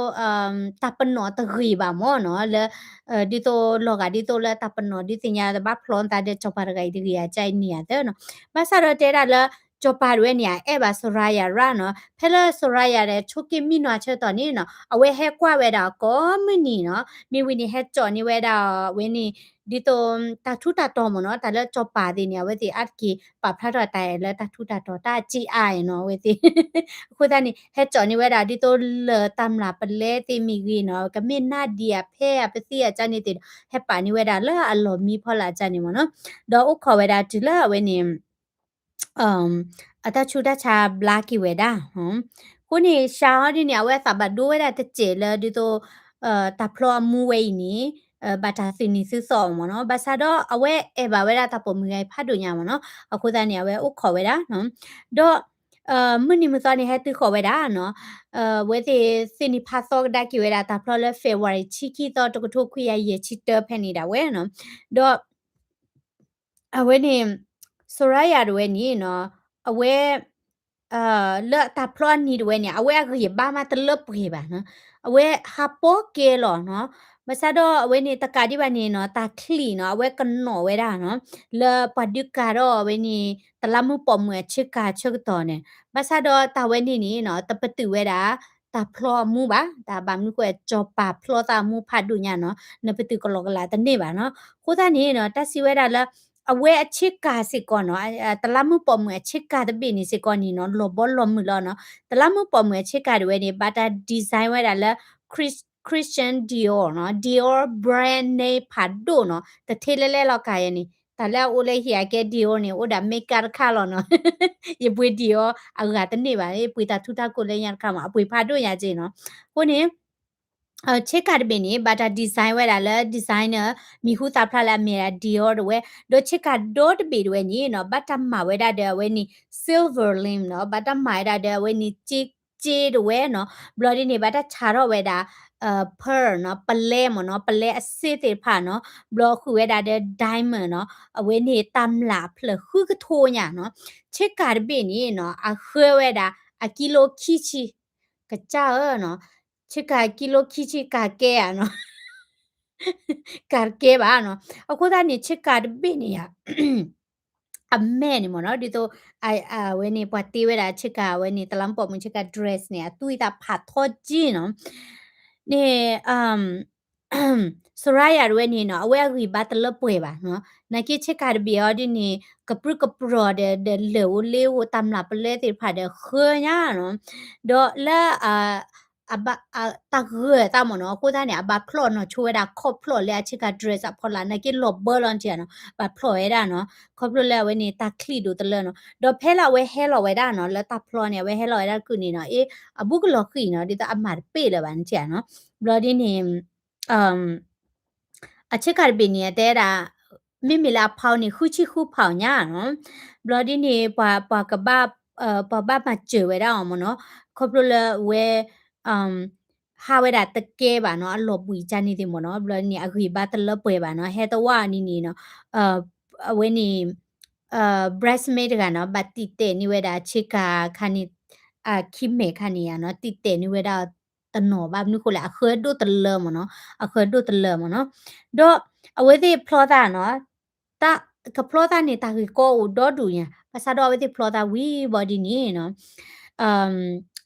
တၢ်ပနီၣ်တဂ့ၤဘၣ်မ့ၢ်နီၤ လၢ ဒ်သိးလီၤဂာ်ဒ်သိးလၢတၢ်ပနီၣ်ဒ်သ့ၣ်ညါတဘၣ်ဖျီသးဒီးစီၤပၤတဂၤအံၤတဂ့ၤဧါ ကန့ၣ်ဧါသၢနီၤ ဘၣ်ဆၣ်ဒီးတဲဒၣ်လၢ စီၤပၤတဝဲန့ၣ် အအဲၣ်ဘၣ်စီၤရၤယၤရၣ်နီၤ ဖဲလၢစီၤရၤယၤဒီးဆိးက့မံနီၤဆၢတီၢ်န့ၣ်နီၤ အဝဲဟဲကွၢ်ဝဲဒၣ်ကိးမုၢ်နံၤနီၤ မ့ၢ်ဝံၤန့ၣ် ဟဲကၠီၣ်န့ၢ်ဝဲဒၣ်ဝဲန့ၣ် ဒ်သိး တၢ်ထူးတၢ်တီၤမ့ၢ်နီၤ, တၢ်လၢစီၤပၤသ့ၣ်န့ၣ် အဝဲသ့ၣ်အါတက့ၢ်ပာ်ဖျါထီၣ်တၢ်အဲၣ်လၢတၢ်ထူးတၢ်တီၤ တၢ်အက့အါနီၤ အဝဲသ့ၣ်. အဃိသတးန့ၣ် ဟဲစိာ်န့ၢ်ဝဲဒၣ်ဒ်သိးလၢတၢ်မျၢ်ပလဲသ့ၣ်မ့ၢ်ဂ့ၤနီၤ, ကမ့ၢ်နါဒံၣ်အဖဲအပသံအကန့ၣ်သ့ၣ်ဒီး ဟဲပာ်န့ၢ်ဝဲဒၣ်လၢအလီၢ်မံဖီလာ်အကန့ၣ်မ့ၢ်နီၤ, ဒီးအိၣ်ခိးဝဲဒၣ်တုၤလၢအဝဲန့ၣ် အတၢ်ဆူးတၢ်ဆါဘျါက့ၤဝဲဒၣ်. အဃိန့ၣ် ရှၤဟီဒ်န့ၣ် အဝဲအသးဘၣ်ဒိဝဲဒၣ်တစဲးလၢဒ်သိး တၢ်ဖျီအမူဝဲအံၤန့ၣ် ဘၣ်တၢ်သုးနံၤသုသီအီၤမ့ၢ်နီၤ, ဘၣ်ဆၣ်ဒီးအဝဲအဲၣ်ဘၣ်ဝဲဒၣ်တၢ်ပိာ်မုၣ်ဂၤအံၤဖးဒိၣ်ညါမ့ၢ်နီၤ, အဃိသတးန့ၣ် အဝဲအိၣ်ခိးဝဲဒၣ်နီၤ, ဒီး မုၢ်နံၤမုၢ်သီန့ၣ် ဟဲတုၤဃီၤဝဲဒၣ်နီၤ, အဝဲသ့ၣ်သုးနံၤဖးသီကဒါက့ၤဝဲဒၣ်တၢ်ဖျီလၢ February ဆံခံသီ တကထိခွံကယၤယဲၢ်ဆံတၢဖဲန့ၣ်ဒၣ်ဝဲနီၤ, ဒီး အဝဲန့ၣ် စိၤရါယၤတဝဲန့ၣ်နီၤ, အဝဲ လၢတၢ်ဖျီအနံၤတဝဲန့ၣ် အဝဲအဂံၢ်အဘါမးတလၢပှဲၤဘၣ်နီၤ, အဝဲဟးပီကဲလီၤနီၤ, ဘၣ်ဆၣ်ဒီးအဝဲန့ၣ်တကးဒံးဘၣ်န့ၣ်နီၤ တၢ်ချံၣ်နီၤ အဝဲကနိးဝဲဒၣ်နီၤ, လၢပှၤဒုးကၤထီၣ်အဝဲန့ၣ် တလးမူးပိာ်မုၣ်အဆ့ကၤဆၢကတီၢ်န့ၣ်, ဘၣ်ဆၣ်ဒီးတၢ်ဝဲန့ၣ်န့ၣ်နီၤ တပတုာ်ဝဲဒၣ် တၢ်ဖျီအမူဘၣ်, တၢ်ဘၣ်မနုၤဃိ စီၤပၤဖျီသးအမူဖးဒိၣ်ညါနီၤ, နပတုာ်ကလီကလးတန့ၢ်ဘၣ်နီၤ, အဃိသတးန့ၣ်နီၤ တၢ်စံးဝဲဒၣ်လၢ အဝဲအဆ့ကၤစ့ၢ်ကီးနီၤ, တလးမူးပိာ်မုၣ်အဆ့ကၤတဘ့ၣ်န့ၣ်စ့ၢ်ကီးန့ၣ်နီၤ လီၤဘီလီၤမုၢ်လီၤနီၤ, တလးမူးပိာ်မုၣ်အဆ့ကၤတဝဲန့ၣ် ဘၣ်တၢ် design ဝဲဒၣ်လၢ Chris- Christian Dior နီၤ, Dior brand name ဖးဒိၣ်နီၤ, တထ့လဲလဲလီၤကၤယဲန့ၣ် တၢ်လၢအအိၣ်လၢဟံၣ်အကဲ Dior န့ၣ် အိၣ်ဒၣ် makeup တခါလီၤနီၤ, ယပှ့ၤ Dior အဂၤတန့ၢ်ဘၣ်, ပှ့ၤတၢ်ထူတၢ်ကိၢ်လၢညါတခါမး အပှ့ၤဖးဒိၣ်ညါက့နီၤ, အဃိန့ၣ် ဆ့ကၤတဘ့ၣ်န့ၣ် ဘၣ်တၢ် design ဝဲဒၣ်လၢ designer မံၤဟူသၣ်ဖျါလၢအမ့ၢ်ဒၣ် Dior တဝဲ, ဒီးဆ့ကၤဒီတဘ့ၣ်တဝဲန့ၣ်နီၤ ဘၣ်တၢ်မၤဝဲဒၣ်ဒီးအဝဲန့ၣ် silver rim နီၤ, ဘၣ်တၢ်မၤဝဲဒၣ်ဒီးအဝဲန့ၣ် က့တဝဲနီၤ, ဘျီဒ်န့ၣ် ဘၣ်တၢ်ဆးထီၣ်ဝဲဒၣ် pearl နီၤ, ပလဲမ့ၢ်နီၤ, ပလဲအစ့သ့ၣ်တဖၣ်နီၤ, ဘျီဃုာ်ဝဲဒၣ်ဒီး diamond နီၤ, အဝဲန့ၣ်တၢ်မျၢ်အဖျၢၣ်ဃုကထိညါနီၤ, ဆ့ကၤတဘ့ၣ်န့ၣ်နီၤ အဃၢဝဲဒၣ်အကံလိခံဆံ ကစၢ်ဧၢနီၤ, ဆ့ကၤကံလိခံဆံကၤကဲဧါနီၤ, ကၤတကဲဘၣ်နီၤ, အဃိသတးန့ၣ် ဆ့ကၤတဘ့ၣ်န့ၣ်ဧါ အမဲာ်န့ၣ်မ့ၢ်နီၤ ဒ်သိး အဝဲန့ၣ် ပှၤတ့ဝဲဒၣ်ဆ့ကၤ အဝဲန့ၣ် တလးမူးပိာ်မုၣ်ဆ့ကၤ dress န့ၣ် အသွံၣ်သးဖးထီက့နီၤ, န့ၣ် Soraya တဝဲန့ၣ်နီၤ အဝဲအဂံၢ်ဘါတလၢပှဲၤဘၣ်နီၤ, နာ်က့ဆ့ကၤတဘ့ၣ်အီၤဒ်န့ၣ် ကပြုၢ်ကပြီၤဒီး ဒီးလၢၢ်ဧိၤလ့ဧိၤ တၢ်မျၢ်ပလဲသ့ၣ်တဖၣ်ဒီးဃၢညါနီၤ, ဒီးလၢ တၢ်ဂၢၢ်သးမ့ၢ်နီၤ, အဃိသတးန့ၣ် အဘၣ်ဖျီၣ်နီၢ်ဆိဝဲဒၣ်ခီၣ်ဖျီၣ်လၢအဆ့ကၤ dress အဖီလာ် နာ်က့လီၤဘၢလီၤတံၢ်နီၤ, ဘၣ်ဖျီၣ်ဝဲဒၣ်နီၤ, ခီဖျိလၢအဝဲန့ၣ် တၢ်ချံၣ်ဒိၣ်တလၢနီၤ, ဒီးဖဲလၢအဝဲဟဲလီၤဝဲဒၣ်နီၤ လၢတၢ်ဖျီန့ၣ် အဝဲဟဲလီၤဝဲဒၣ်တကုာ်န့ၣ်နီၤ, အ့ အဘူးကလီၤဃံၤနီၤ ဒ်သိးအမၤတပ့ၢ်လၢၤဘၣ်န့ၣ်တံၢ်နီၤ, ဘျီဒ်န့ၣ် အဆ့ကၤတဘ့ၣ်န့ၣ် အတဲဒၣ် မ့မ့ၢ်လၢအဖီန့ၣ် ဃုဆံဃုဖီညါနီၤ, ဘျီဒ်န့ၣ် ပှၤ ပှၤကဘၣ် ပှၤဘၣ်မၤစၢၤဝဲဒၣ်အီၤမ့ၢ်နီၤ, ခီဖျိလၢအဝဲ ဟးဝဲဒၣ်တကဲဘၣ်နီၤ, အလီၤဘှံးကၢ်န့ၣ်သ့ၣ်မ့ၢ်နီၤ, ဘျီန့ၣ် အဂံၢ်ဘါတလၢပှဲၤဘၣ်နီၤ, ဟဲတဝၢ်န့ၣ်န့ၣ်နီၤ, အဝဲန့ၣ် bridesmaid တဂၤနီၤ ဘၣ်တံာ်တဲာ်န့ၢ်ဝဲဒၣ်ဆ့ကၤခါန့ၣ်, အခံမဲာ်ခါန့ၣ်ယါနီၤ, တံာ်တဲာ်န့ၢ်ဝဲဒၣ်တနီၤဘၣ်, မနုၤဃိလဲၣ် အဃၢဒိၣ်တလၢမ့ၢ်နီၤ, အဃၢဒိၣ်တလၢမ့ၢ်နီၤ, ဒီးအဝဲသ့ၣ်ဖျီသးနီၤ, တၢ်ကဖျီသးန့ၣ် တၢ်ဂ့ၢ်ကီအိၣ်ဒီဒူၣ်ညါ, ဘၣ်ဆၣ်ဒီးအဝဲသ့ၣ်ဖျီသးဝံၤဘီဒ်န့ၣ်နီၤ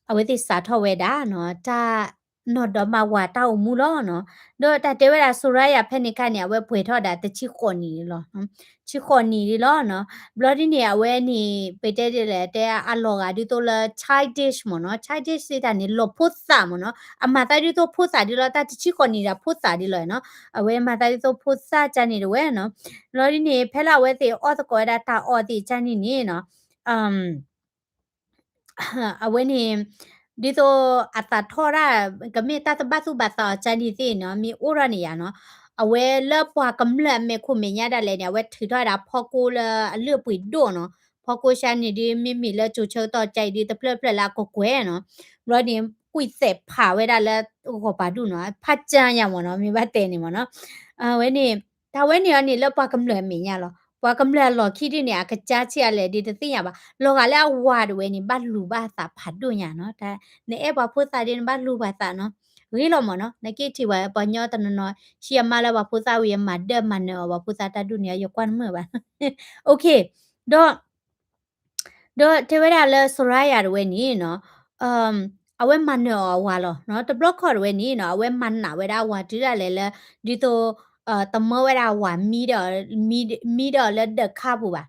အဝဲသ့ၣ်စးထီၣ်ဝဲဒၣ်နီၤ တၢ်နီၢ်ဒီမါဝၤတၢ်အိၣ်မူလီၤနီၤ, ဒီးတၢ်တဲဝဲဒၣ် Soraya ဖဲန့ၣ်ခါန့ၣ် အဝဲပှဲၤထီၣ်ဒၣ်တဆံဃိးနံၣ်လီၤ, ဆံဃိးနံၣ်လီၤနီၤ, ဘျီဒ်န့ၣ် အဝဲန့ၣ် ပတဲဒ်လဲၣ် တဲအလီၤဂာ်ဒ်သိးလၢ childish မ့ၢ်နီၤ, childish စ့ၢ်တၢ်န့ၣ် လီၤဖိသၣ်မ့ၢ်နီၤ, အမၤသးဒ်သိးဖိသၣ်ဒ်လီၤ, တၢ်တဆံဃိးနံၣ်ဒၣ်ဖိသၣ်ဒ်လီၤနီၤ, အဝဲမၤသးဒ်သိးဖိသၣ်ကၢ်န့ၣ်တဝဲနီၤ, ဘျီဒ်န့ၣ် ဖဲလၢအဝဲသ့ၣ်အီၣ်သကိးဝဲဒၣ်တၢ်အီၣ်သ့ၣ်ကၢ်န့ၣ်န့ၣ်နီၤ အဝဲန့ၣ် ဒ်သိးအသးထီၣ်ဒၣ် ကမ့ၢ်တၢ်တဘၣ်သူၣ်ဘၣ်သးအီၤကၢ်န့ၣ်သ့ၣ်နီၤ မ့ၢ်အိၣ်ထီၣ်န့ၣ်ယါနီၤ, အဝဲလၢပှၤကမျၢၢ်အမဲာ်ခိၣ်မဲာ်ညါဒၣ်လဲာ်န့ၣ် အဝဲထုးထီၣ်ဝဲဒၣ်ဖီကိလၢအလုၢ်အပှ့ၤဒိၣ်နီၤ, ဖီကိဆါန့ၣ်ဒ် မ့မ့ၢ်လၢကၠိၤဆၢကတီၢ်ကၢ်အံၤဒ် တဖျၢၣ်ဖျၢၣ်လၢအကကွဲၢ်နီၤ, ဘျီန့ၣ် ကွံာ်သဲးဖးဝဲဒၣ်လၢဂီၤပၤဒူၣ်နီၤ, ဖးကၢ်ယါမ့ၢ်နီၤ, မ့ၢ်ဘၣ်တဲန့ၣ်မ့ၢ်နီၤ, အဝဲန့ၣ် တၢ်ဝဲန့ၣ်အီၤန့ၣ်လၢပှၤကမျၢၢ်အမဲာ်ညါလီၤ, ပှၤကမျၢၢ်အလီၢ်ခံဒ်န့ၣ် အကစၢ်ဆံးအလဲၣ်ဒ်တသ့ၣ်ညါဘၣ်, လီၤဂာ်လၢအဝၤတဝဲန့ၣ် ဘၣ်လူၤဘၣ်သးဖးဒိၣ်ညါနီၤ, နအဲၣ်ပှၤဖိသၣ်ဒ်နဘၣ်လူၤပှၤသးနီၤ, ဂ့ၤလီၤမ့ၢ်နီၤ, နက့ထံၣ်ဝဲပှၤကညီတနီၤနီၤ ဟံးအမါလၢပှၤဖိသၣ်ဝံၤအမၤဒၢမၤနၢၤအီၤပှၤဖိသၣ်တၢ်ဒူၣ်န့ၣ် ယကွၢ်နမုာ်ဘၣ်, ဒီး ဒီးတဲဝဲဒၣ်လၢ Soraya တဝဲန့ၣ်နီၤ, အဝဲမၤနၢၤအီၤအဝၤလီၤနီၤ, တဘျီခီၣ်တဝဲန့ၣ်နီၤ အဝဲမၤနးဝဲဒၣ်အဝၤတုၤဒၣ်လဲာ်လၢ ဒ်သိး တမၢဝဲဒၣ်ဝၤမံဒီး မံဒီးလၢဒၢးခါပူၤဘၣ်,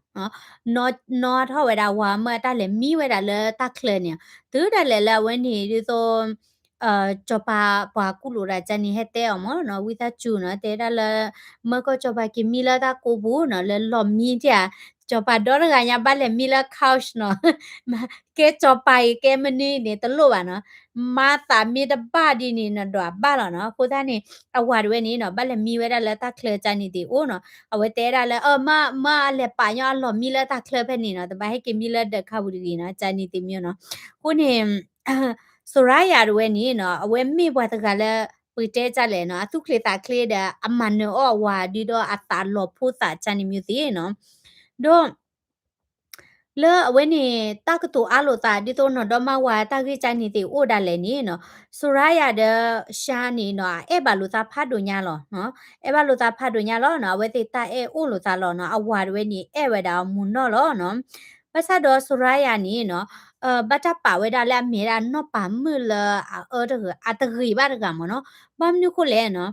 နီၣ်ထီၣ်ဝဲဒၣ်ဝၤမၢအတၢ်လဲၤမံဝဲဒၣ်လၢတၢ်ချၢန့ၣ်, တုၤဒၣ်လဲာ်လၢအဝဲန့ၣ် ဒ်သိး စီၤပၤပှၤကူၣ်လိာ်တၢ်ကန့ၣ် ဟဲတဲအီၤမ့ၢ်နီၤ, ဝံသးစူၤနီၤ, တဲဒၣ်လၢ မၢကီၢ်စီၤပၤက့ၤမံလၢတၢ်ကိးပူၤနီၤ, လၢလီၢ်မံတၢ်ဧါ, စီၤပၤဒီတဂၤညါဘၣ်လဲၤမံလၢ couch နီၤ, ကဲစီၤပၤအံၤကဲမနုၤအံၤန့ၣ် တလိၣ်ဘၣ်နီၤ, မၤသးမ့ၢ်တဘၣ်ဒ်န့ၣ် နဒွးဘၣ်လီၤနီၤ, အဃိသတးန့ၣ် အဝၤတဝဲန့ၣ်နီၤ ဘၣ်လဲၤမံဝဲဒၣ်လၢတၢ်ချၢကန့ၣ်သ့ၣ်အိၣ်နီၤ, အဝဲတဲဒၣ်လၢ အမၢ မၢအလဲၤပာ်ညီအလီၢ်မံလၢတၢ်ချၢဖဲန့ၣ်နီၤ, တဘၣ်ဟဲက့ၤမံလၢဒၢးခါပူၤတဂ့ၤနီၤ, ကန့ၣ်သ့ၣ်မ့ၢ်နီၤ, အဃိန့ၣ် စီၤရါယၤတဝဲန့ၣ်နီၤ အဝဲမ့ၢ်ပှၤတဂၤလၢ ပကတဲဒ်လဲၣ်နီၤ အသူၣ်ချ့သးချ့ဒီး အမၤနၢၤအီၣ်အဝၤဒ်သိးအသးလီၤဖိသးကန့ၣ်မ့ၢ်သ့ၣ်နီၤ, ဒီး လၢအဝဲန့ၣ် တၢ်ကတိၤအါလိာ်သး ဒ်သိးနီၢ်ဒီမါဝၤတၢ်ဂ့ၢ်ကန့ၣ်သ့ၣ်အိၣ်ဒၣ်လဲာ်န့ၣ်နီၤ, စီၤရါယၤဒီး ရှါန့ၣ်နီၤ အအဲၣ်ဘၣ်လိာ်သးဖးဒိၣ်ညါလီၤ, အဲၣ်ဘၣ်လိာ်သးဖးဒိၣ်ညါလီၤနီၤ, အဝဲသ့ၣ်တၢ်အဲၣ်အိၣ်လိာ်သးလီၤနီၤ, အဝၤတဝဲန့ၣ် အဲၣ်ဝဲဒၣ်အီၤမုၢ်နီၢ်လီၤနီၤ, ဘၣ်ဆၣ်ဒီးစီၤရါယၤန့ၣ်နီၤ ဘၣ်တၢ်ပာ်ဝဲဒၣ်လၢအမ့ၢ်ဒၣ်နီၢ်ပၤမုၣ်လၢအအၢတဂၤ အတဂ့ၤဘၣ်တဂၤမ့ၢ်နီၤ, ဘၣ်မနုၤဃိလဲၣ်နီၤ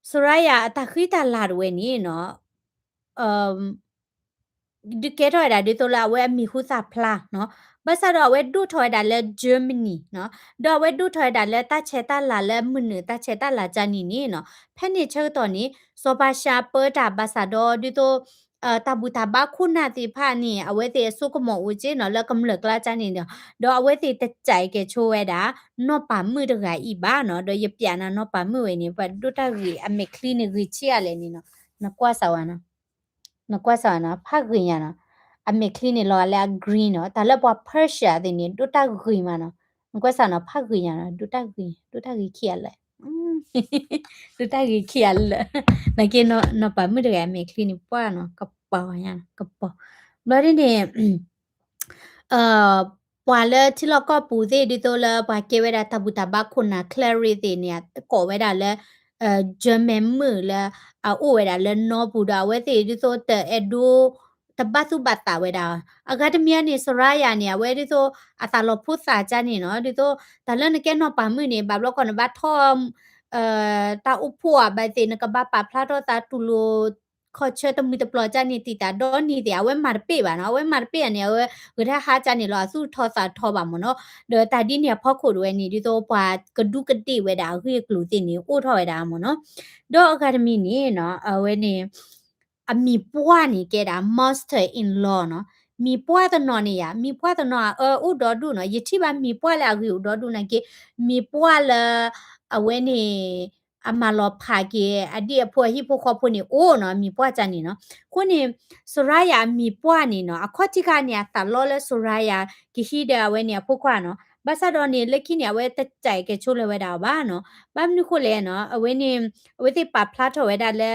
စီၤရါယၤအတၢ်ဃံတၢ်လၤတဝဲန့ၣ်နီၤ ဒုးကဲထီၣ်ဝဲဒၣ်ဒ်သိးလၢအဝဲအမံၤဟူသၣ်ဖျါနီၤ, ဘၣ်ဆၣ်ဒီးအဝဲဒိၣ်ထီၣ်ဝဲဒၣ်လၢ Germany နီၤ, ဒီးအဝဲဒိၣ်ထီၣ်ဝဲဒၣ်လၢတၢ်ဆဲးတၢ်လၤလၢမုၢ်နုာ်တၢ်ဆဲးတၢ်လၤကန့ၣ်န့ၣ်နီၤ, ဖဲန့ၣ်ဆၢကတီၢ်န့ၣ် စီၤပၤရှါပၢတၢ်ဘၣ်ဆၣ်ဒီးဒ်သိး တၢ်ဘူၣ်တၢ်ဘါခိၣ်နၢ်သ့ၣ်တဖၣ်န့ၣ် အဝဲသ့ၣ်အစိကမီၤအိၣ်က့နီၤ လၢကမျၢၢ်ကျါကန့ၣ်ဒီး ဒီးအဝဲသ့ၣ်တစဲးကဲၤဆိဝဲဒၣ် နီၢ်ပၤမုၣ်တဂၤအံၤဘၣ်နီၤ, ဒီးယပျးနၤနီၢ်ပၤမုၣ်ဝဲန့ၣ် ပှၤဒိၣ်တၢ်ဂ့ၤအမဲာ်ချံန့ၣ်ဂ့ၤဆံးအါလဲၣ်န့ၣ်နီၤ, နကွၢ်စၢၤဝဲနီၤ, နကွၢ်စၢၤဝဲနီၤ ဖးဂ့ၤညါနီၤ, အမဲာ်ချံန့ၣ်လီၤဂာ်လၢအ green နီၤ, တၢ်လၢပှၤ Persia သ့ၣ်န့ၣ် ဒိၣ်တၢ်ဂ့ၤမးနီၤ, နကွၢ်စၢၤနီၤ ဖးဂ့ၤညါနီၤ ဒိၣ်တၢ်ဂ့ၤ ဒိၣ်တၢ်ဂ့ၤခံဂၤလၢာ် ဒိၣ်တၢ်ဂ့ၤခံဂၤလၢာ်, နက့နီၢ်ပၤမုၣ်တဂၤအမဲာ်ချံန့ၣ် ပှၢ်နီၤ ကပီၤညါနီၤ ကပီၤ, ဘျီဒ်န့ၣ် ပှၤလၢထံလီၢ်ကီၢ်ပူၤသ့ၣ် ဒ်သိးလၢပှၤကဲဝဲဒၣ်တၢ်ဘူၣ်တၢ်ဘါခိၣ်နၢ် cleric သ့ၣ်န့ၣ် ကိးဝဲဒၣ်လၢ German မုၣ်လၢအအိၣ်ဝဲဒၣ်လၢနီပူၤဒီး အဝဲသ့ၣ်ဒ်သိးတအဲၣ်ဒိး တဘၣ်သူၣ်ဘၣ်သးဝဲဒၣ်, အဂၤတမံၤန့ၣ် စီၤရါယၤန့ၣ် အဝဲဒ်သိး အသးလီၤဖိသးကန့ၣ်နီၤ, ဒ်သိး တၢ်လၢနကဲနီၢ်ပၤမုၣ်န့ၣ် ဘၣ်ဘျီကီၢ်နဘၣ်ထီၣ် တၢ်အိၣ်ဖှိၣ်အဘၣ်သ့ၣ် နကဘၣ်ပာ်ဖျါထီၣ်သးတူၢ်လိာ် ခီၣ်ဆၢတမုာ်တပျီၤကန့ၣ် တံာ်တာ်ဒီနံၤသ့ၣ် အဝဲမၤတပ့ၢ်ဘၣ်နီၤ, အဝဲမၤတပ့ၢ်ဧါန့ၣ် အဝဲဂဲၤထၢၣ်ဟါကန့ၣ်လီၤ အသူၣ်ထီၣ်သးထီဘၣ်မ့ၢ်နီၤ, ဒီးတၢ်ဒ်န့ၣ်အဖီခိၣ်တဝဲန့ၣ် ဒ်သိးပှၤကဒူးကဒ့ၣ်ဝဲဒၣ်အဂ့ၢ်အကျိၤသ့ၣ်န့ၣ် အိၣ်ထီၣ်ဝဲဒၣ်မ့ၢ်နီၤ, ဒီးအဂၤတမံၤန့ၣ်နီၤ အဝဲန့ၣ် အမံၤပှၢ်န့ၣ်ကဲဒၣ် master in law နီၤ, မံၤပှၢ်တနီၤန့ၣ်ယါ မံၤပှၢ်တနီၤအအၢအိၣ်ဒီဒူၣ်နီၤ, ယထံၣ်ဘၣ်မံၤပှၢ်လၢအဂ့ၤအိၣ်ဒီဒူၣ်နာ်က့ မံၤပှၢ်လၢ အဝဲန့ၣ် အမၤလီၤဖးက့ၤ အဒံၣ်အဖိအဟံၣ်ဖိဃီဖိန့ၣ်အိၣ်နီၤ, မံၤပှၢ်ကန့ၣ်နီၤ, အဃိန့ၣ် စီၤရါယၤအမံၤပှၢ်န့ၣ်နီၤ အခီၣ်ထံးခါန့ၣ် အသးလီလၢစီၤရါယၤကဟံးဒီးအဝဲန့ၣ်အဖိခွါနီၤ, ဘၣ်ဆၣ်ဒီးန့ၣ် လၢခံန့ၣ် အဝဲတစဲးကဲၤဆိလၢၤဝဲဒၣ်အီၤဘၣ်နီၤ, ဘၣ်မနုၤဃိလဲၣ်နီၤ, အဝဲန့ၣ် အဝဲသ့ၣ်ပာ်ဖျါထီၣ်ဝဲဒၣ်လၢ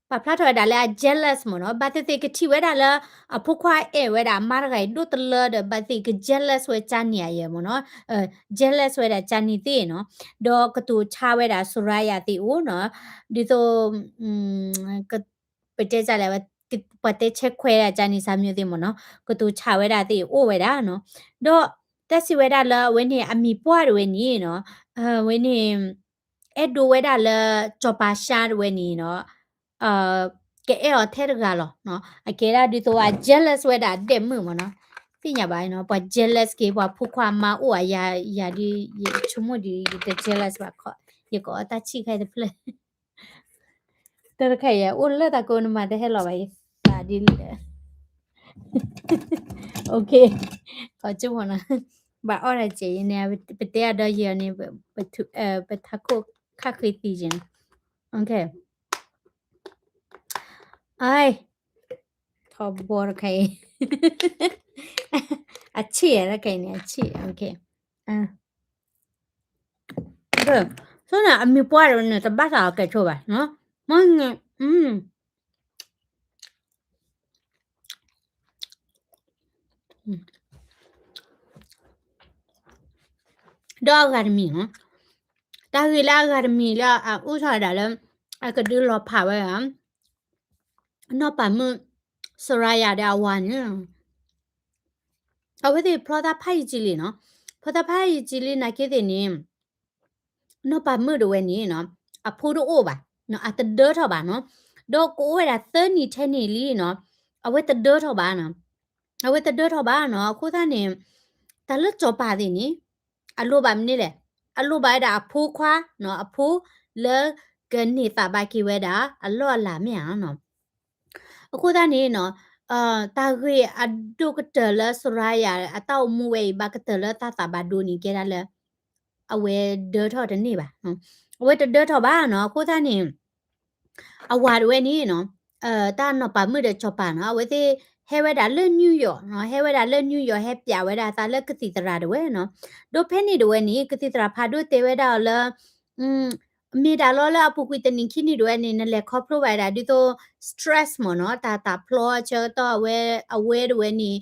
ပာ်ဖျါထီၣ်ဝဲဒၣ်လၢအ jealous မ့ၢ်နီၤ, ဘၣ်သ့ၣ်သ့ၣ်ကထံၣ်ဝဲဒၣ်လၢ အဖိခွါအဲၣ်ဝဲဒၣ်အမါတဂၤအံၤဒိၣ်တလၢဒီး ဘၣ်သ့ၣ်က jealous ဝဲကန့ၣ်အယဲၢ်မ့ၢ်နီၤ, jealous ဝဲဒၣ်ကန့ၣ်သ့ၣ်နီၤ, ဒီးကတိၤဆါဝဲဒၣ်စီၤရါယၤသ့ၣ်အိၣ်နီၤ, ဒ်သိး ပတဲလဲၣ် ပှၤတဲဆဲခွဲဒၣ်ကန့ၣ် စၢ်မၠိသ့ၣ်မ့ၢ်နီၤ, ကတိၤဆါဝဲဒၣ်သ့ၣ်အိၣ်ဝဲဒၣ်နီၤ, ဒီးတၢ်စံးဝဲဒၣ်လၢအဝဲန့ၣ် အမံၤပှၢ်တဝဲန့ၣ်နီၤ, အဝဲန့ၣ် အဲၣ်ဒိးဝဲဒၣ်လၢ စီၤပၤရှါတဝဲန့ၣ်နီၤ, ကအဲၣ်အီၤထဲတဂၤလီၤ, အကဲဒၣ်ဒ်သိးအ jealous ဝဲဒၣ်အဒဲၣ်မုၣ်မ့ၢ်နီၤ, သ့ၣ်ညါဘၣ်နီၤ, ပှၤ jealous က့ၤ ပှၤဖိခွါမါအိၣ်အယၤ, ယၤဒ်ယဆိကမိၣ်ဒ်ယတ jealous ဘၣ်ခီ, ယကအီၣ်တၢ်ဆံၣ်ခဲအံၤတဖျၢၣ် တၢ်တခါအံၤ အိၣ်လၢတၢ်ကိးနမၤတဟဲလီၤဘၣ်အံၤ, သးဒ်လဲၣ်. Okay, ခီကၠိမနီၤ, ဘၣ်အီၣ်တၢ်စဲးအံၤန့ၣ် ပတဲအဒီးယံၤအီၤန့ၣ် ပထးခိၣ်ခါဃ့သံက့ၤနီၤ. Okay, အ, ထီဘိတခါအံၤ, အဆံၣ်တခါအံၤန့ၣ် အဆံၣ်, okay. ဆိန့ၣ် အမံၤပှၢ်တဝဲန့ၣ် တဘၣ်သးအီၤကဲဆိဘၣ်, မ့ၢ်န့ၣ်, ဒီးအဂၤတမံၤ, တၢ်ဂ့ၢ်လၢအဂၤတမံၤလၢအအိၣ်ထီၣ်ဝဲဒၣ်လၢ အကဒုးလီၤဖးဝဲဒၣ် နီၢ်ပၤမုၣ် စရၤယၤဒီးအဝၤန့ၣ် အဝဲသ့ၣ်ဖျီတၢ်ဖးယံာ်လံနီၤ, ဖ ဖိသၣ်ဖးယံာ်လံနာ်က့သ့ၣ်န့ၣ် နီၢ်ပၤမုၣ်တဝဲန့ၣ်နီၤ အဖိတအိၣ်ဘၣ်, အတဒၢထီၣ်ဘၣ်နီၤ, ဒီးကအိၣ်ဝဲဒၣ်သၢနံၣ်ထဲနံၣ်လံနီၤ, အဝဲတဒၢထီၣ်ဘၣ်နီၤ, အဝဲတဒၢထီၣ်ဘၣ်နီၤ, အဃိသတးန့ၣ် တၢ်လၢစီၤပၤသ့ၣ်န့ၣ် အလိၣ်ဘၣ်မနုၤလဲၣ်, အလိၣ်ဘၣ်ဝဲဒၣ်အဖိခွါနီၤ, အဖိလၢကန့ၢ်သးဘၣ်က့ၤဝဲဒၣ်အလီၢ်အလၤမ့ၢ်ဧါနီၤ. အဃိသတးန့ၣ်နီၤ တၢ်ဂ့ၢ်အဒိၣ်ကတၢၢ်လၢ Soraya အတၢ်အိၣ်မူဝဲအံၤ ဘၣ်ကတၢၢ်လၢတၢ်သးဘၣ်ဒိန့ၣ် ကဲဒၣ်လၢ အဝဲဒၢထီၣ်တန့ၢ်ဘၣ်, အဝဲတဒၢထီၣ်ဘၣ်နီၤ, အဃိသတးန့ၣ် အဝၤတဝဲန့ၣ်နီၤ တၢ်နီၢ်ပၤမုၣ်ဒီးစီၤပၤနီၤ အဝဲသ့ၣ်ဟဲဝဲဒၣ်လၢ New York နီၤ, ဟဲဝဲဒၣ်လၢ New York ဟဲပျးဝဲဒၣ်အသးလၢကသံၣ်သရၣ်တဝဲနီၤ, ဒီးဖဲန့ၣ်တဝဲန့ၣ် ကသံၣ်သရၣ်ဖးဒိၣ်တဲဝဲဒၣ်အီၤလၢ မ့ၢ်တၢ်လီၤလၢအပူၤကွံာ်တနံၣ်ခံနံၣ်တဝဲန့ၣ် နလဲၤခီဖျိဘၣ်ဝဲဒၣ်ဒ်သိး stress မ့ၢ်နီၤ, တၢ်သးဖျီအဆၢကတီၢ်အဝဲ အဝဲတဝဲန့ၣ်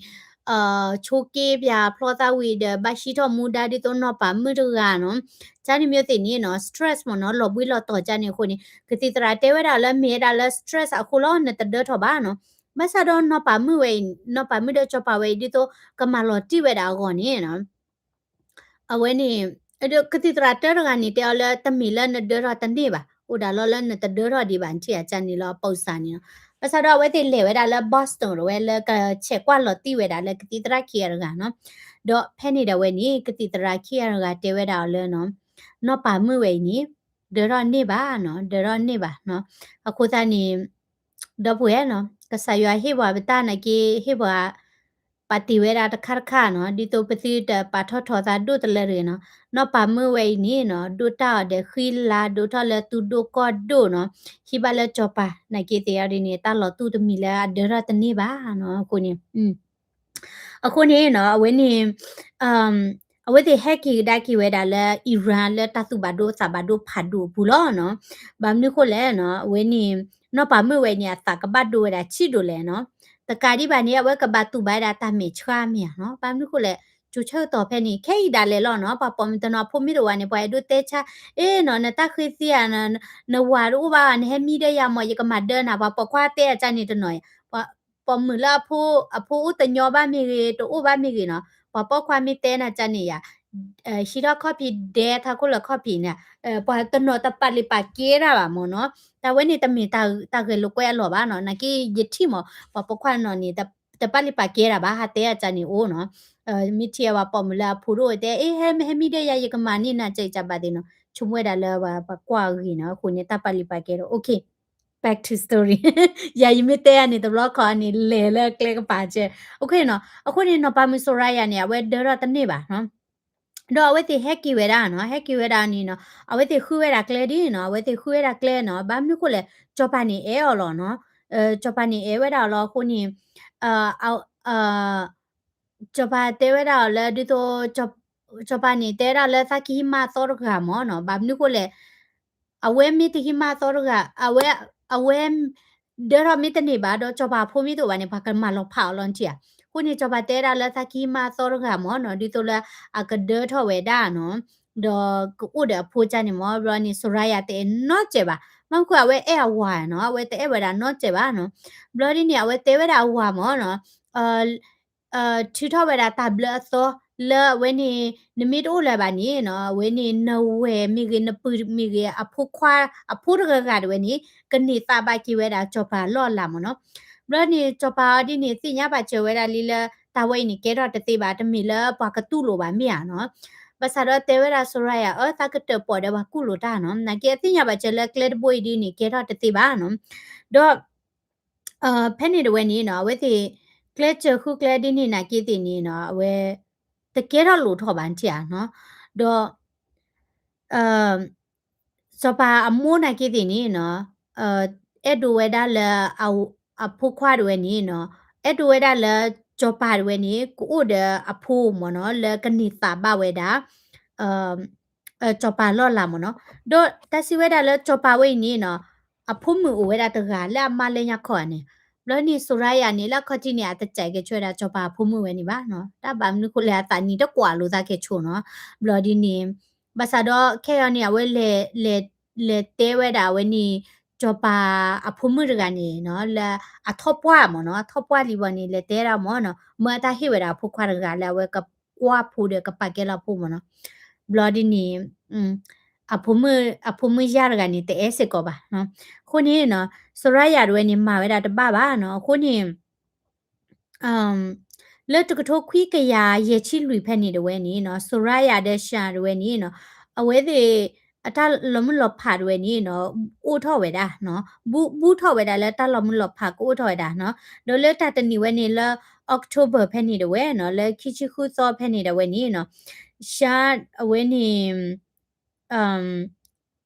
ဆိးက့ပၠးဖျီသးဝံၤဒီး ဘၣ်ဟံးထီၣ်မူဒါဒ်သိးနီၢ်ပၤမုၣ်တဂၤနီၤ, ကန့ၣ်မ့ၢ်သ့ၣ်န့ၣ်နီၤ stress မ့ၢ်နီၤ, လီၤဘှံးလီၤတီၤကန့ၣ်အဃိန့ၣ် ကသံၣ်သရၣ်တဲဝဲဒၣ်လၢ မ့ၢ်ဝဲဒၣ်လၢ stress အဃိလီၤ နတဒၢထီၣ်ဘၣ်နီၤ, ဘၣ်ဆၣ်ဒီးနီၢ်ပၤမုၣ်ဝဲအံၤ နီၢ်ပၤမုၣ်ဒီးစီၤပၤဝဲအံၤ ဒ်သိးကမၤလီၤတံၢ်ဝဲဒၣ်အဂီၢ်န့ၣ်နီၤ အဝဲန့ၣ် ကသံၣ်သရၣ်တၢတဂၤန့ၣ် တဲအီၤလၢ တမ့ၢ်လၢနဒၢထီၣ်တန့ၢ်ဘၣ်, အိၣ်ဒၣ်လီၤလၢနတဒၢထီၣ်ဒံးဘၣ် နထံၣ်ဧါ ကန့ၣ်လီၤ အပိစၢ်န့ၣ်လီၤ. ဘၣ်ဆၣ်ဒီးအဝဲသ့ၣ်လဲၤဝဲဒၣ်လၢ Boston တဝဲလၢကဆဲးကွၢ်လီၤတံၢ်ဝဲဒၣ်လၢကသံၣ်သရၣ်ခံဂၤတဂၤနီၤ, ဒီးဖဲန့ၣ်ဒၣ်ဝဲန့ၣ် ကသံၣ်သရၣ်ခံဂၤတဂၤတဲဝဲဒၣ်အီၤလၢနီၤ နီၢ်ပၤမုၣ်ဝဲအံၤန့ၣ် ဒၢထီၣ်န့ၢ်ဘၣ်နီၤ, ဒၢထီၣ်န့ၢ်ဘၣ်နီၤ, အဃိသတးန့ၣ် ဒီပုၢ်ဝဲၢ်နီၤ ကစၢ်ယွၤဟ့ၣ်ပှၤပတၢ်နာ်က့ ဟ့ၣ်ပှၤ ပာ်တ့ၢ်ဝဲဒၣ်တခါတခါနီၤ, ဒ်သိးပသုတပာ်ထီၣ်ထီသးဒိၣ်တလၢတဂ့ၤနီၤ, နီၢ်ပၤမုၣ်ဝဲအံၤန့ၣ်နီၤ ဒိၣ်တၢ်အီၤဒီးဃံလၤ ဒိၣ်ထီၣ်လၢသူဒိၣ်ကီၢ်ဒိၣ်နီၤ, ဟံးဘၣ်လၢစီၤပၤနာ်က့သ့ၣ်အီၤဒ်န့ၣ် တၢ်လီၤတူၢ်တမံၤလၢအဒၢထီၣ်တန့ၢ်ဘၣ်နီၤ, အဃိန့ၣ် အဃိန့ၣ်နီၤ အဝဲန့ၣ် အဝဲသ့ၣ်ဟဲက့ၤကဒါက့ၤဝဲဒၣ်လၢ Iran လၢတၢ်သူၣ်ဘၣ်ဒိသးဘၣ်ဒိဖးဒိၣ်အပူၤလီၤနီၤ, ဘၣ်မနုၤဃိလဲၣ်နီၤ အဝဲန့ၣ် နီၢ်ပၤမုၣ်ဝဲန့ၣ် အသးကဘၣ်ဒိဝဲဒၣ်ဆံးဒိၣ်လဲၣ်နီၤ, တကးဒံးဘၣ်န့ၣ် အဝဲကဘၣ်တူၢ်ဘၣ်ဝဲဒၣ်တၢ်မဲာ်ဆှးမ့ၢ်ဧါနီၤ, ဘၣ်မနုၤဃိလဲၣ် ကၠိဆၢကတီၢ်ဖဲန့ၣ် ခဲအံၤဒၣ်လဲာ်လီၤနီၤ, ပှၤပိာ်မုၣ်တနီၤအဖိမ့ၢ်တအိၣ်ဘၣ်န့ၣ် ပှၤအဲၣ်ဒိးတဲဆါ အ့နီၤ နတၢ်ဃ့သံဧါ နဝၤတအိၣ်ဘၣ် နဟဲမံဒီးယၤမ့ၢ် ယကမၤဒၢနၤ, ပှၤပိာ်ခွါတဲအကန့ၣ်တနီၤ, ပှၤပိာ်မုၣ်လၢအဖိ အဖိအိၣ်တညီဘၣ်မ့ၢ်ဂ့ၤ တအိၣ်ဘၣ်မ့ၢ်ဂ့ၤနီၤ, ပှၤပိာ်ခွါမ့ၢ်တဲနၤကန့ၣ်ယၤ ဟံးထီၣ်ခီၣ်ဖံးဒဲထီၣ်ခိၣ်လၢခီၣ်ဖံးန့ၣ်, ပှၤတနီၤတပာ်လုၢ်ပာ်ကဲတၢ်ဘၣ်မ့ၢ်နီၤ, တၢ်ဝဲန့ၣ်တမ့ၢ်တၢ်ဂဲၤလိာ်ကွဲအလီၢ်ဘၣ်နီၤ, နာ်က့ယထံၣ်မ့ၢ် ပှၤပိာ်ခွါတနီၤန့ၣ် တပာ်လုၢ်ပာ်ကဲတၢ်ဘၣ် ဟးတဲအကန့ၣ်အိၣ်နီၤ, မ့ၢ်ထံၣ်အဝဲပိာ်မုၣ်လၢအဖိတအိၣ်တဲ အ့ ဟဲမံဒီးယၤ ယကမၤန့ၢ်နၤ ကကဘၣ်သ့ၣ်နီၤ, ဆိကမိၣ်ဝဲဒၣ်လၢပှၤကွၢ်ဂ့ၤနီၤ, အဃိန့ၣ် တၢ်ပာ်လုၢ်ပာ်ကဲဒီး okay, back to story ယၤယမ့ၢ်တဲအန့ၣ် တဘျီခီန့ၣ် လဲၤလၢကျဲကပၤကဲ, okay နီၤ, အဃိန့ၣ် နီၢ်ပၤမုၣ် Soraya န့ၣ် အဝဲဒၢထီၣ်တန့ၢ်ဘၣ်နီၤ, ဒီးအဝဲသ့ၣ်ဟဲက့ၤဝဲဒၣ်နီၤ, ဟဲက့ၤဝဲဒၣ်န့ၣ်နီၤ, အဝဲသ့ၣ်ဃုဝဲဒၣ်ကျဲဒ်နီၤ, အဝဲသ့ၣ်ဃုဝဲဒၣ်ကျဲနီၤ, ဘၣ်မနုၤဃိလဲၣ် စီၤပၤန့ၣ်အဲၣ်အီၤလီၤနီၤ, စီၤပၤန့ၣ်အဲၣ်ဝဲဒၣ်အီၤလီၤ အဃိန့ၣ် စီၤပၤတဲဝဲဒၣ်အီၤလၢဒ်သိး စီၤပၤန့ၣ်တဲဝဲဒၣ်လၢသးကဟံးမါအသီတဂၤမ့ၢ်နီၤ, ဘၣ်မနုၤဃိလဲၣ် အဝဲမ့ၢ်တဟံးမါအသီတဂၤ အဝဲ အဝဲ ဒၢထီၣ်မ့ၢ်တန့ၢ်ဘၣ်ဒီး စီၤပၤအဖိမ့ၢ်တအိၣ်ဘၣ်န့ၣ် ပှၤကမၤလီၤဖးအီၤလီၤနထံၣ်ဧါ, အဃိန့ၣ် စီၤပၤတဲဝဲဒၣ်လၢသးကဟံးမါအသီတဂၤမ့ၢ်နီၤ, ဒ်သိးလၢအကဒၢထီၣ်ဝဲဒၣ်နီၤ, ဒီးကအိၣ်ဒီးအဖိကန့ၣ်မ့ၢ် ဘျီန့ၣ် Soraya တအဲၣ်နီတစဲးဘၣ်, ဘၣ်မနုၤဃိအဝဲအဲၣ်အဝၤနီၤ, အဝဲတအဲၣ်ဝဲဒၣ်နီတစဲးဘၣ်နီၤ, ဘျီဒ်န့ၣ် အဝဲတဲဝဲဒၣ်အဝၤမ့ၢ်နီၤ ထုးထီၣ်ဝဲဒၣ်တၢ်ဘျၢအသီလၢအဝဲန့ၣ် နမ့ၢ်တအိၣ်လၢၤဘၣ်န့ၣ်နီၤ, အဝဲန့ၣ် နဝဲၢ်မ့ၢ်ဂ့ၤ နပုၢ်မ့ၢ်ဂ့ၤ အဖိခွါ အဖိတဂၤဂၤတဝဲန့ၣ် ကန့ၢ်သးဘၣ်က့ၤဝဲဒၣ်စီၤပၤလီၢ်အလၤမ့ၢ်နီၤ. ဘျီန့ၣ် စီၤပၤအီၤဒ်န့ၣ် သ့ၣ်ညါဘၣ်စၢၤဝဲဒၣ်လံလၢ တၢ်ဝဲအံၤန့ၣ် ကဲထီၣ်တသ့ဘၣ်, တမ့ၢ်လၢပှၤကတူၢ်လိာ်ဘၣ်မ့ၢ်ဧါနီၤ. ဘၣ်ဆၣ်ဒီးတဲဝဲဒၣ် Soraya ဧၢ သးကတၢၢ်ပီၣ်ဒီးပှၤကူၣ်လိာ်တၢ်နီၤ, နာ်က့အသ့ၣ်ညါဘၣ်စၢၤလၢကျဲတဘိအံၤဒ်န့ၣ် ကဲထီၣ်တသ့ဘၣ်နီၤ. ဒီး ဖဲန့ၣ်တဝဲန့ၣ်နီၤ အဝဲသ့ၣ် ကျဲစၢၤဃုကျဲဒ်န့ၣ်နာ်က့သ့ၣ်န့ၣ်နီၤ အဝဲ တကဲထီၣ်လိာ်ထီၣ်ဘၣ်ထံၣ်ဧါနီၤ. ဒီး စီၤပၤအမိၢ်နာ်က့သ့ၣ်န့ၣ်နီၤ အဲၣ်ဒိးဝဲဒၣ်လၢ အဖိခွါတဝဲန့ၣ်နီၤ အဲၣ်ဒိးဝဲဒၣ်လၢ စီၤပၤတဝဲန့ၣ် ကအိၣ်ဒီးအဖိမ့ၢ်နီၤ လၢကန့ၢ်သးဘၣ်ဝဲဒၣ် စီၤပၤလီၢ်လၤမ့ၢ်နီၤ. ဒီးတၢ်စံးဝဲဒၣ်လၢစီၤပၤဝဲအံၤန့ၣ်နီၤ အဖိမုၣ်အိၣ်ဝဲဒၣ်တဂၤလၢအမါလၢညါခီဧါန့ၣ်. ဘျီန့ၣ် Soraya န့ၣ် လၢအခီၣ်ထံးန့ၣ် အတစဲးကဲဆိဝဲဒၣ်စီၤပၤအဖိမုၣ်ဝဲန့ၣ်ဘၣ်နီၤ. တၢ်ဘၣ်မနုၤဃိလဲၣ် အသးနံၤတကွၢ်လိာ်သးကဲဆိနီၤ. ဘျီဒ်န့ၣ် ဘၣ်ဆၣ်ဒီးခဲအံၤန့ၣ် အဝဲ လဲၤတဲဝဲဒၣ်အဝဲန့ၣ် စီၤပၤအဖိမုၣ်တဂၤန့ၣ်နီၤ လၢအထီၣ်ပှၢ်မ့ၢ်နီၤ အထီၣ်ပှၢ်လံဘၣ်န့ၣ် လဲၤတဲဒၣ်မ့ၢ်နီၤ မၢအတၢ်ဟ့ၣ်ဝဲဒၣ်အဖိခွါတဂၤလၢအဝဲက ကွၢ်ဖိဒီးကပာ်ကဲလီၤဖိမ့ၢ်နီၤ. ဘျီဒ်န့ၣ် အဖိမုၣ် အဖိမုၣ်ယါတဂၤန့ၣ် တအဲၣ်စ့ၢ်ကီးဘၣ်နီၤ. အဃိန့ၣ်နီၤ Soraya တဝဲန့ၣ် မၤဝဲဒၣ်တဘၣ်ဘၣ်နီၤ. အဃိန့ၣ် လၢတကထိခွံကယၤယဲၢ်ဆံလွံၢ်ဖဲန့ၣ်တဝဲန့ၣ်နီၤ Soraya ဒီး Shah တဝဲန့ၣ်နီၤ အဝဲသ့ၣ် အတၢ်လီၤမုၢ်လီၤဖးတဝဲန့ၣ်နီၤ အိၣ်ထီၣ်ဝဲဒၣ်နီၤ ဘူး ဘူးထီၣ်ဝဲဒၣ်လၢတၢ်လီၤမုၢ်လီၤဖးကအိၣ်ထီၣ်ဝဲဒၣ်နီၤ. ဒီးလၢတၢ်တနံၤဝဲန့ၣ်လၢ October ဖဲန့ၣ်တဝဲနီၤ လၢခံဆံဃုသီဖဲန့ၣ်တဝဲန့ၣ်နီၤ Shah အဝဲန့ၣ်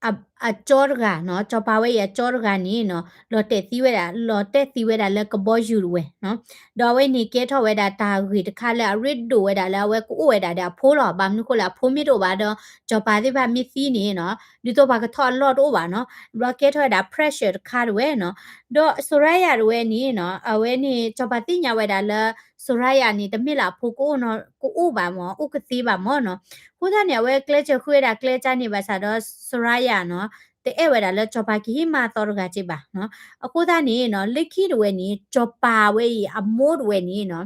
အ အကၠီတဂၤနီၤ စီၤပၤဝဲအံၤအကၠီတဂၤန့ၣ်နီၤ လီၤတဲာ်သံဝဲဒၣ် လီၤတဲာ်သံဝဲဒၣ်လၢကဘီယူၤတဝဲနီၤ. ဒီးအဝဲန့ၣ်ကဲထီၣ်ဝဲဒၣ်တၢ်ဂ့ၢ်တခါလၢအရ့ဒိၣ်ဝဲဒၣ်လၢအဝဲကအိၣ်ဝဲဒၣ်ဒီးအဖိလီၤ. ဘၣ်မနုၤဃိလၢအဖိမ့ၢ်တအိၣ်ဘၣ်ဒီး စီၤပၤသ့ၣ်တဖၣ်မ့ၢ်သံန့ၣ်နီၤ ဒ်သိးပှၤကထီၣ်အလီၢ်တအိၣ်ဘၣ်နီၤ. ဘျီကဲထီၣ်ဝဲဒၣ် pressure တခါတဝဲနီၤ. ဒီး Soraya တဝဲန့ၣ်နီၤ အဝဲန့ၣ် စီၤပၤသ့ၣ်ညါဝဲဒၣ်လၢ Soraya န့ၣ် တမ့ၢ်လၢအဖိကအိၣ်နီၤ ကအိၣ်ဘၣ်မၢ် အိၣ်ကသ့ဘၣ်မၢ်နီၤ. အဃိသတးန့ၣ် အဝဲကျဲးစၢးဃုဝဲဒၣ်ကျဲကၢ်န့ၣ်ဘၣ်ဆၣ်ဒီး Soraya နီၤ တအဲၣ်ဝဲဒၣ်လၢစီၤပၤကဟံးမါအသီတဂၤက့ဘၣ်နီၤ. အဃိသတးန့ၣ်နီၤ လၢခံတဝဲန့ၣ် စီၤပၤဝဲအံၤအမိၢ်တဝဲန့ၣ်နီၤ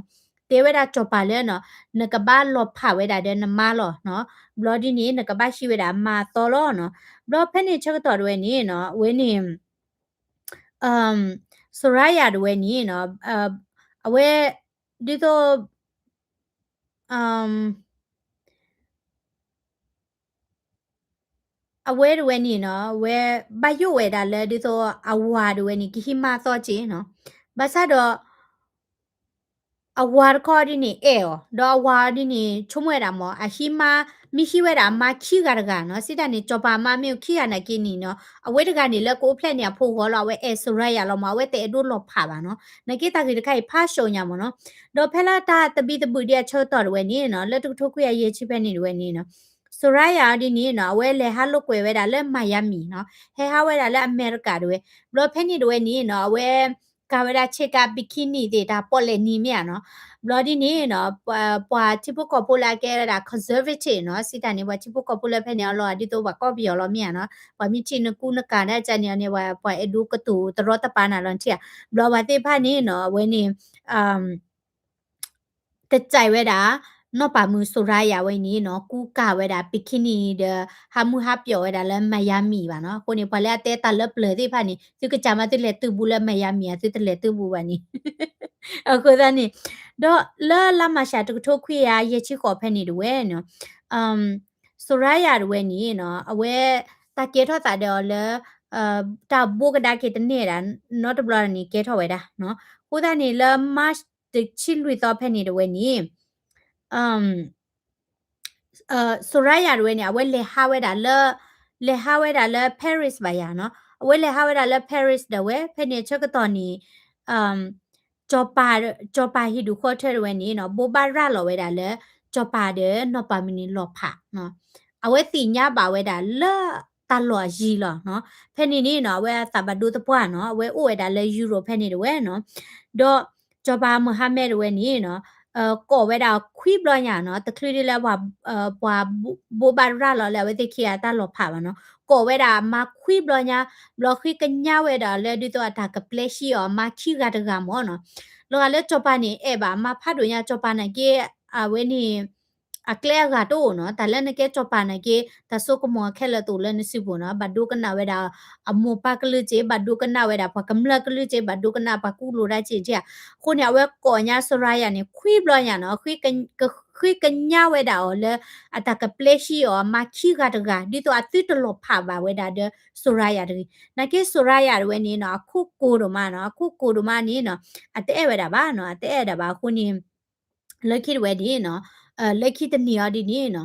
တဲဝဲဒၣ်စီၤပၤလၢနီၤ နကဘၣ်လီၤဖးဝဲဒၣ်ဒီးနမါလီၤနီၤ. ဘျီဒ်န့ၣ် နကဘၣ်ဟံးဝဲဒၣ်မါအသီလီၤနီၤ. ဘျီဖဲန့ၣ်ဆၢကတီၢ်တဝဲန့ၣ်နီၤ အဝဲန့ၣ် Soraya တဝဲန့ၣ်နီၤ အဝဲ ဒ်သိး အဝဲတဝဲန့ၣ်နီၤ အဝဲဘၣ်ယိၣ်ဝဲဒၣ်လၢဒ်သိးအဝၤတဝဲန့ၣ် ကဟံးမါသီက့နီၤ. ဘၣ်ဆၣ်ဒီး အဝၤတခီဒ်န့ၣ်အဲၣ်အီၤ ဒီးအဝၤဒ်န့ၣ် ဆိကမိၣ်ဝဲဒၣ်မၢ် အဟံးမါ မ့ၢ်ဟံးဝဲဒၣ်အမါခံဂၤတဂၤနီၤ စံးတၢ်န့ၣ် စီၤပၤအမါမ့ၢ်အိၣ်ခံဂၤနာ်က့န့ၣ်နီၤ အဝဲတဂၤန့ၣ်လၢကအိၣ်ဖျဲၣ်န့ၢ်အဖိဂီၢ်လီၤ အဝဲအဲၣ် Soraya လီၤမၢ် အဝဲတအဲၣ်ဒိးလီၤဖးဘၣ်နီၤ. နာ်က့တၢ်ဂ့ၢ်တခါအံၤဖးစိာ်ညါမၢ်နီၤ. ဒီးဖဲလၢတၢ်သဘံၣ်သဘုၣ်ဒ်အဆၢကတီၢ်တဝဲန့ၣ်နီၤ လၢတကထိခွံကယၤယဲၢ်ဆံဖဲန့ၣ်တဝဲန့ၣ်နီၤ Soraya ဒ်န့ၣ်နီၤ အဝဲလဲၤဟးလိာ်ကွဲဝဲဒၣ်လၢ Miami နီၤ ဟဲဟးဝဲဒၣ်လၢအမဲရကၤတဝဲ ဘျီဖဲန့ၣ်တဝဲန့ၣ်နီၤ အဝဲ ကၤဝဲဒၣ်ဆ့ကၤ bikini သ့ၣ် တၢ်ပီၣ်လဲၣ်နံၤမ့ၢ်ဧါနီၤ. ဘျီဒ်န့ၣ်နီၤ ပှၤထံဖိကီၢ်ဖိလၢအကဲဝဲဒၣ် conservative နီၤ စံးတၢ်န့ၣ် ပှၤထံဖိကီၢ်ဖိလၢဖဲန့ၣ်အလီၢ် ဒ်သိးပှၤကီၢ်ပယီၤလီၤမ့ၢ်ဧါနီၤ ပှၤမ့ၢ်ထံၣ်နကူနကၤဒၣ်ကန့ၣ်အီၤန့ၣ် ပှၤအဲၣ်ဒိးကတိၤတရီတပါနၤလီၤထံၣ်ဧါ. ဘျီပှၤသ့ၣ်တဖၣ်န့ၣ်နီၤ အဝဲန့ၣ် တစဲးဝဲဒၣ် နီၢ်ပၤမုၣ် Soraya ဝဲန့ၣ်နီၤ ကူကၤဝဲဒၣ် bikini ဒီး ဟးမုၢ်ဟးပျီၣ်ဝဲဒၣ်လၢ Miami ဘၣ်နီၤ. အဃိန့ၣ် ပှၤလၢအတဲတၢ်လၢပျၢၤသ့ၣ်တဖၣ်န့ၣ် သုကစၢ်မးသုလဲၤတုၤဘူးလၢ Miami ဧါ သုတလဲၤတုၤဘူးဘၣ်န့ၣ် အဃိသတးန့ၣ် ဒီးလၢလါမၢ်ၡးတကထိခွံကယၤယဲၢ်ဆံဃိးဖဲန့ၣ်တဝဲနီၤ Soraya တဝဲန့ၣ်နီၤ အဝဲ တၢ်ကဲထီၣ်သးဒီးအီၤလၢ တၢ်ဘိးကဒါက့ၤတန့ၢ်ဒၣ် နီတဘျီန့ၣ်ကဲထီၣ်ဝဲဒၣ်နီၤ. အဃိသတးန့ၣ် လၢ March တဆံလွံၢ်သီဖဲန့ၣ်တဝဲန့ၣ် Soraya တဝဲန့ၣ် အဝဲလဲၤဟးဝဲဒၣ်လၢ လဲၤဟးဝဲဒၣ်လၢ Paris ဘၣ်ယၤနီၤ. အဝဲလဲၤဟးဝဲဒၣ်လၢ Paris ဒီးဝဲ ဖဲန့ၣ်အဆၢကတီၢ်န့ၣ် စီၤပၤ စီၤပၤဟံၣ်ဒူၣ်ဃီထၢတဝဲန့ၣ်နီၤ ဘိးဘၣ်ရၤလီၤဝဲဒၣ်လၢ စီၤပၤဒီးနီၢ်ပၤမုၣ်န့ၣ်လီၤဖးနီၤ. အဝဲသ့ၣ်ညါဘၣ်ဝဲဒၣ်လၢတၢ်လီၢ်အယံၤလီၤနီၤ. ဖဲန့ၣ်န့ၣ်နီၤ အဝဲအသးဘၣ်ဒိသပှၢ်နီၤ အဝဲအိၣ်ဝဲဒၣ်လၢ Europe ဖဲန့ၣ်တဝဲနီၤ. ဒီးစီၤပၤ Mohammed တဝဲန့ၣ်နီၤ ကိးဝဲဒၣ်ခွံဘျီညါနီၤ တချုးဒ်လၢပှၤ ပှၤဘိးဘၣ်ရၤလီၤလၢအဝဲသ့ၣ်ခံဂၤတၢ်လီၤဖးဘၣ်နီၤ. ကိးဝဲဒၣ်အမါခွံဘျီညါ ဘျီဃ့ကညးဝဲဒၣ်လၢဒ်သိးအတၢ်ကပျဲဟံးအီၤအမါခံဂၤတဂၤမၢ်နီၤ. လီၤဂာ်လၢစီၤပၤန့ၣ် အဲၣ်ဘၣ်အမါဖးဒိၣ်ညါ စီၤပၤနာ်က့ အဝဲန့ၣ် အကျဲအဂၤတအိၣ်နီၤ. တၢ်လၢနကဲစီၤပၤနာ်က့ တၢ်စိကမီၤခဲလၢာ်တအိၣ်လၢနစုပူၤနီၤ. ဘၣ်ဒိကနၣ်ဝဲဒၣ် အမိၢ်ပၢ်ကလုၢ်က့ ဘၣ်ဒိကနၣ်ဝဲဒၣ်ပှၤကမျၢၢ်ကလုၢ်က့ ဘၣ်ဒိကနၣ်ပှၤကူလိာ်တၢ်က့က့. အဃိန့ၣ် အဝဲကိးညါ Soraya န့ၣ် ခွံဘျီညါနီၤ ဃ့ကညးဝဲဒၣ်အီၤလၢ အတၢ်ကပျဲဟံးအီၤအမါခံဂၤတဂၤ ဒ်သိးအသုတလီၤဖးဘၣ်ဝဲဒၣ်ဒီး Soraya တဂ့ၤ. နာ်က့ Soraya တဝဲန့ၣ်နီၤ အခိၣ်ကိၤဒိၣ်မးနီၤ အခိၣ်ကိၤဒိၣ်မးန့ၣ်နီၤ အတအဲၣ်ဝဲဒၣ်ဘၣ်နီၤ အတအဲၣ်ဝဲဒၣ်ဘၣ်အဃိန့ၣ် လၢခံတဝဲန့ၣ်နီၤ လၢခံတနံၤအီၤဒ်န့ၣ်နီၤ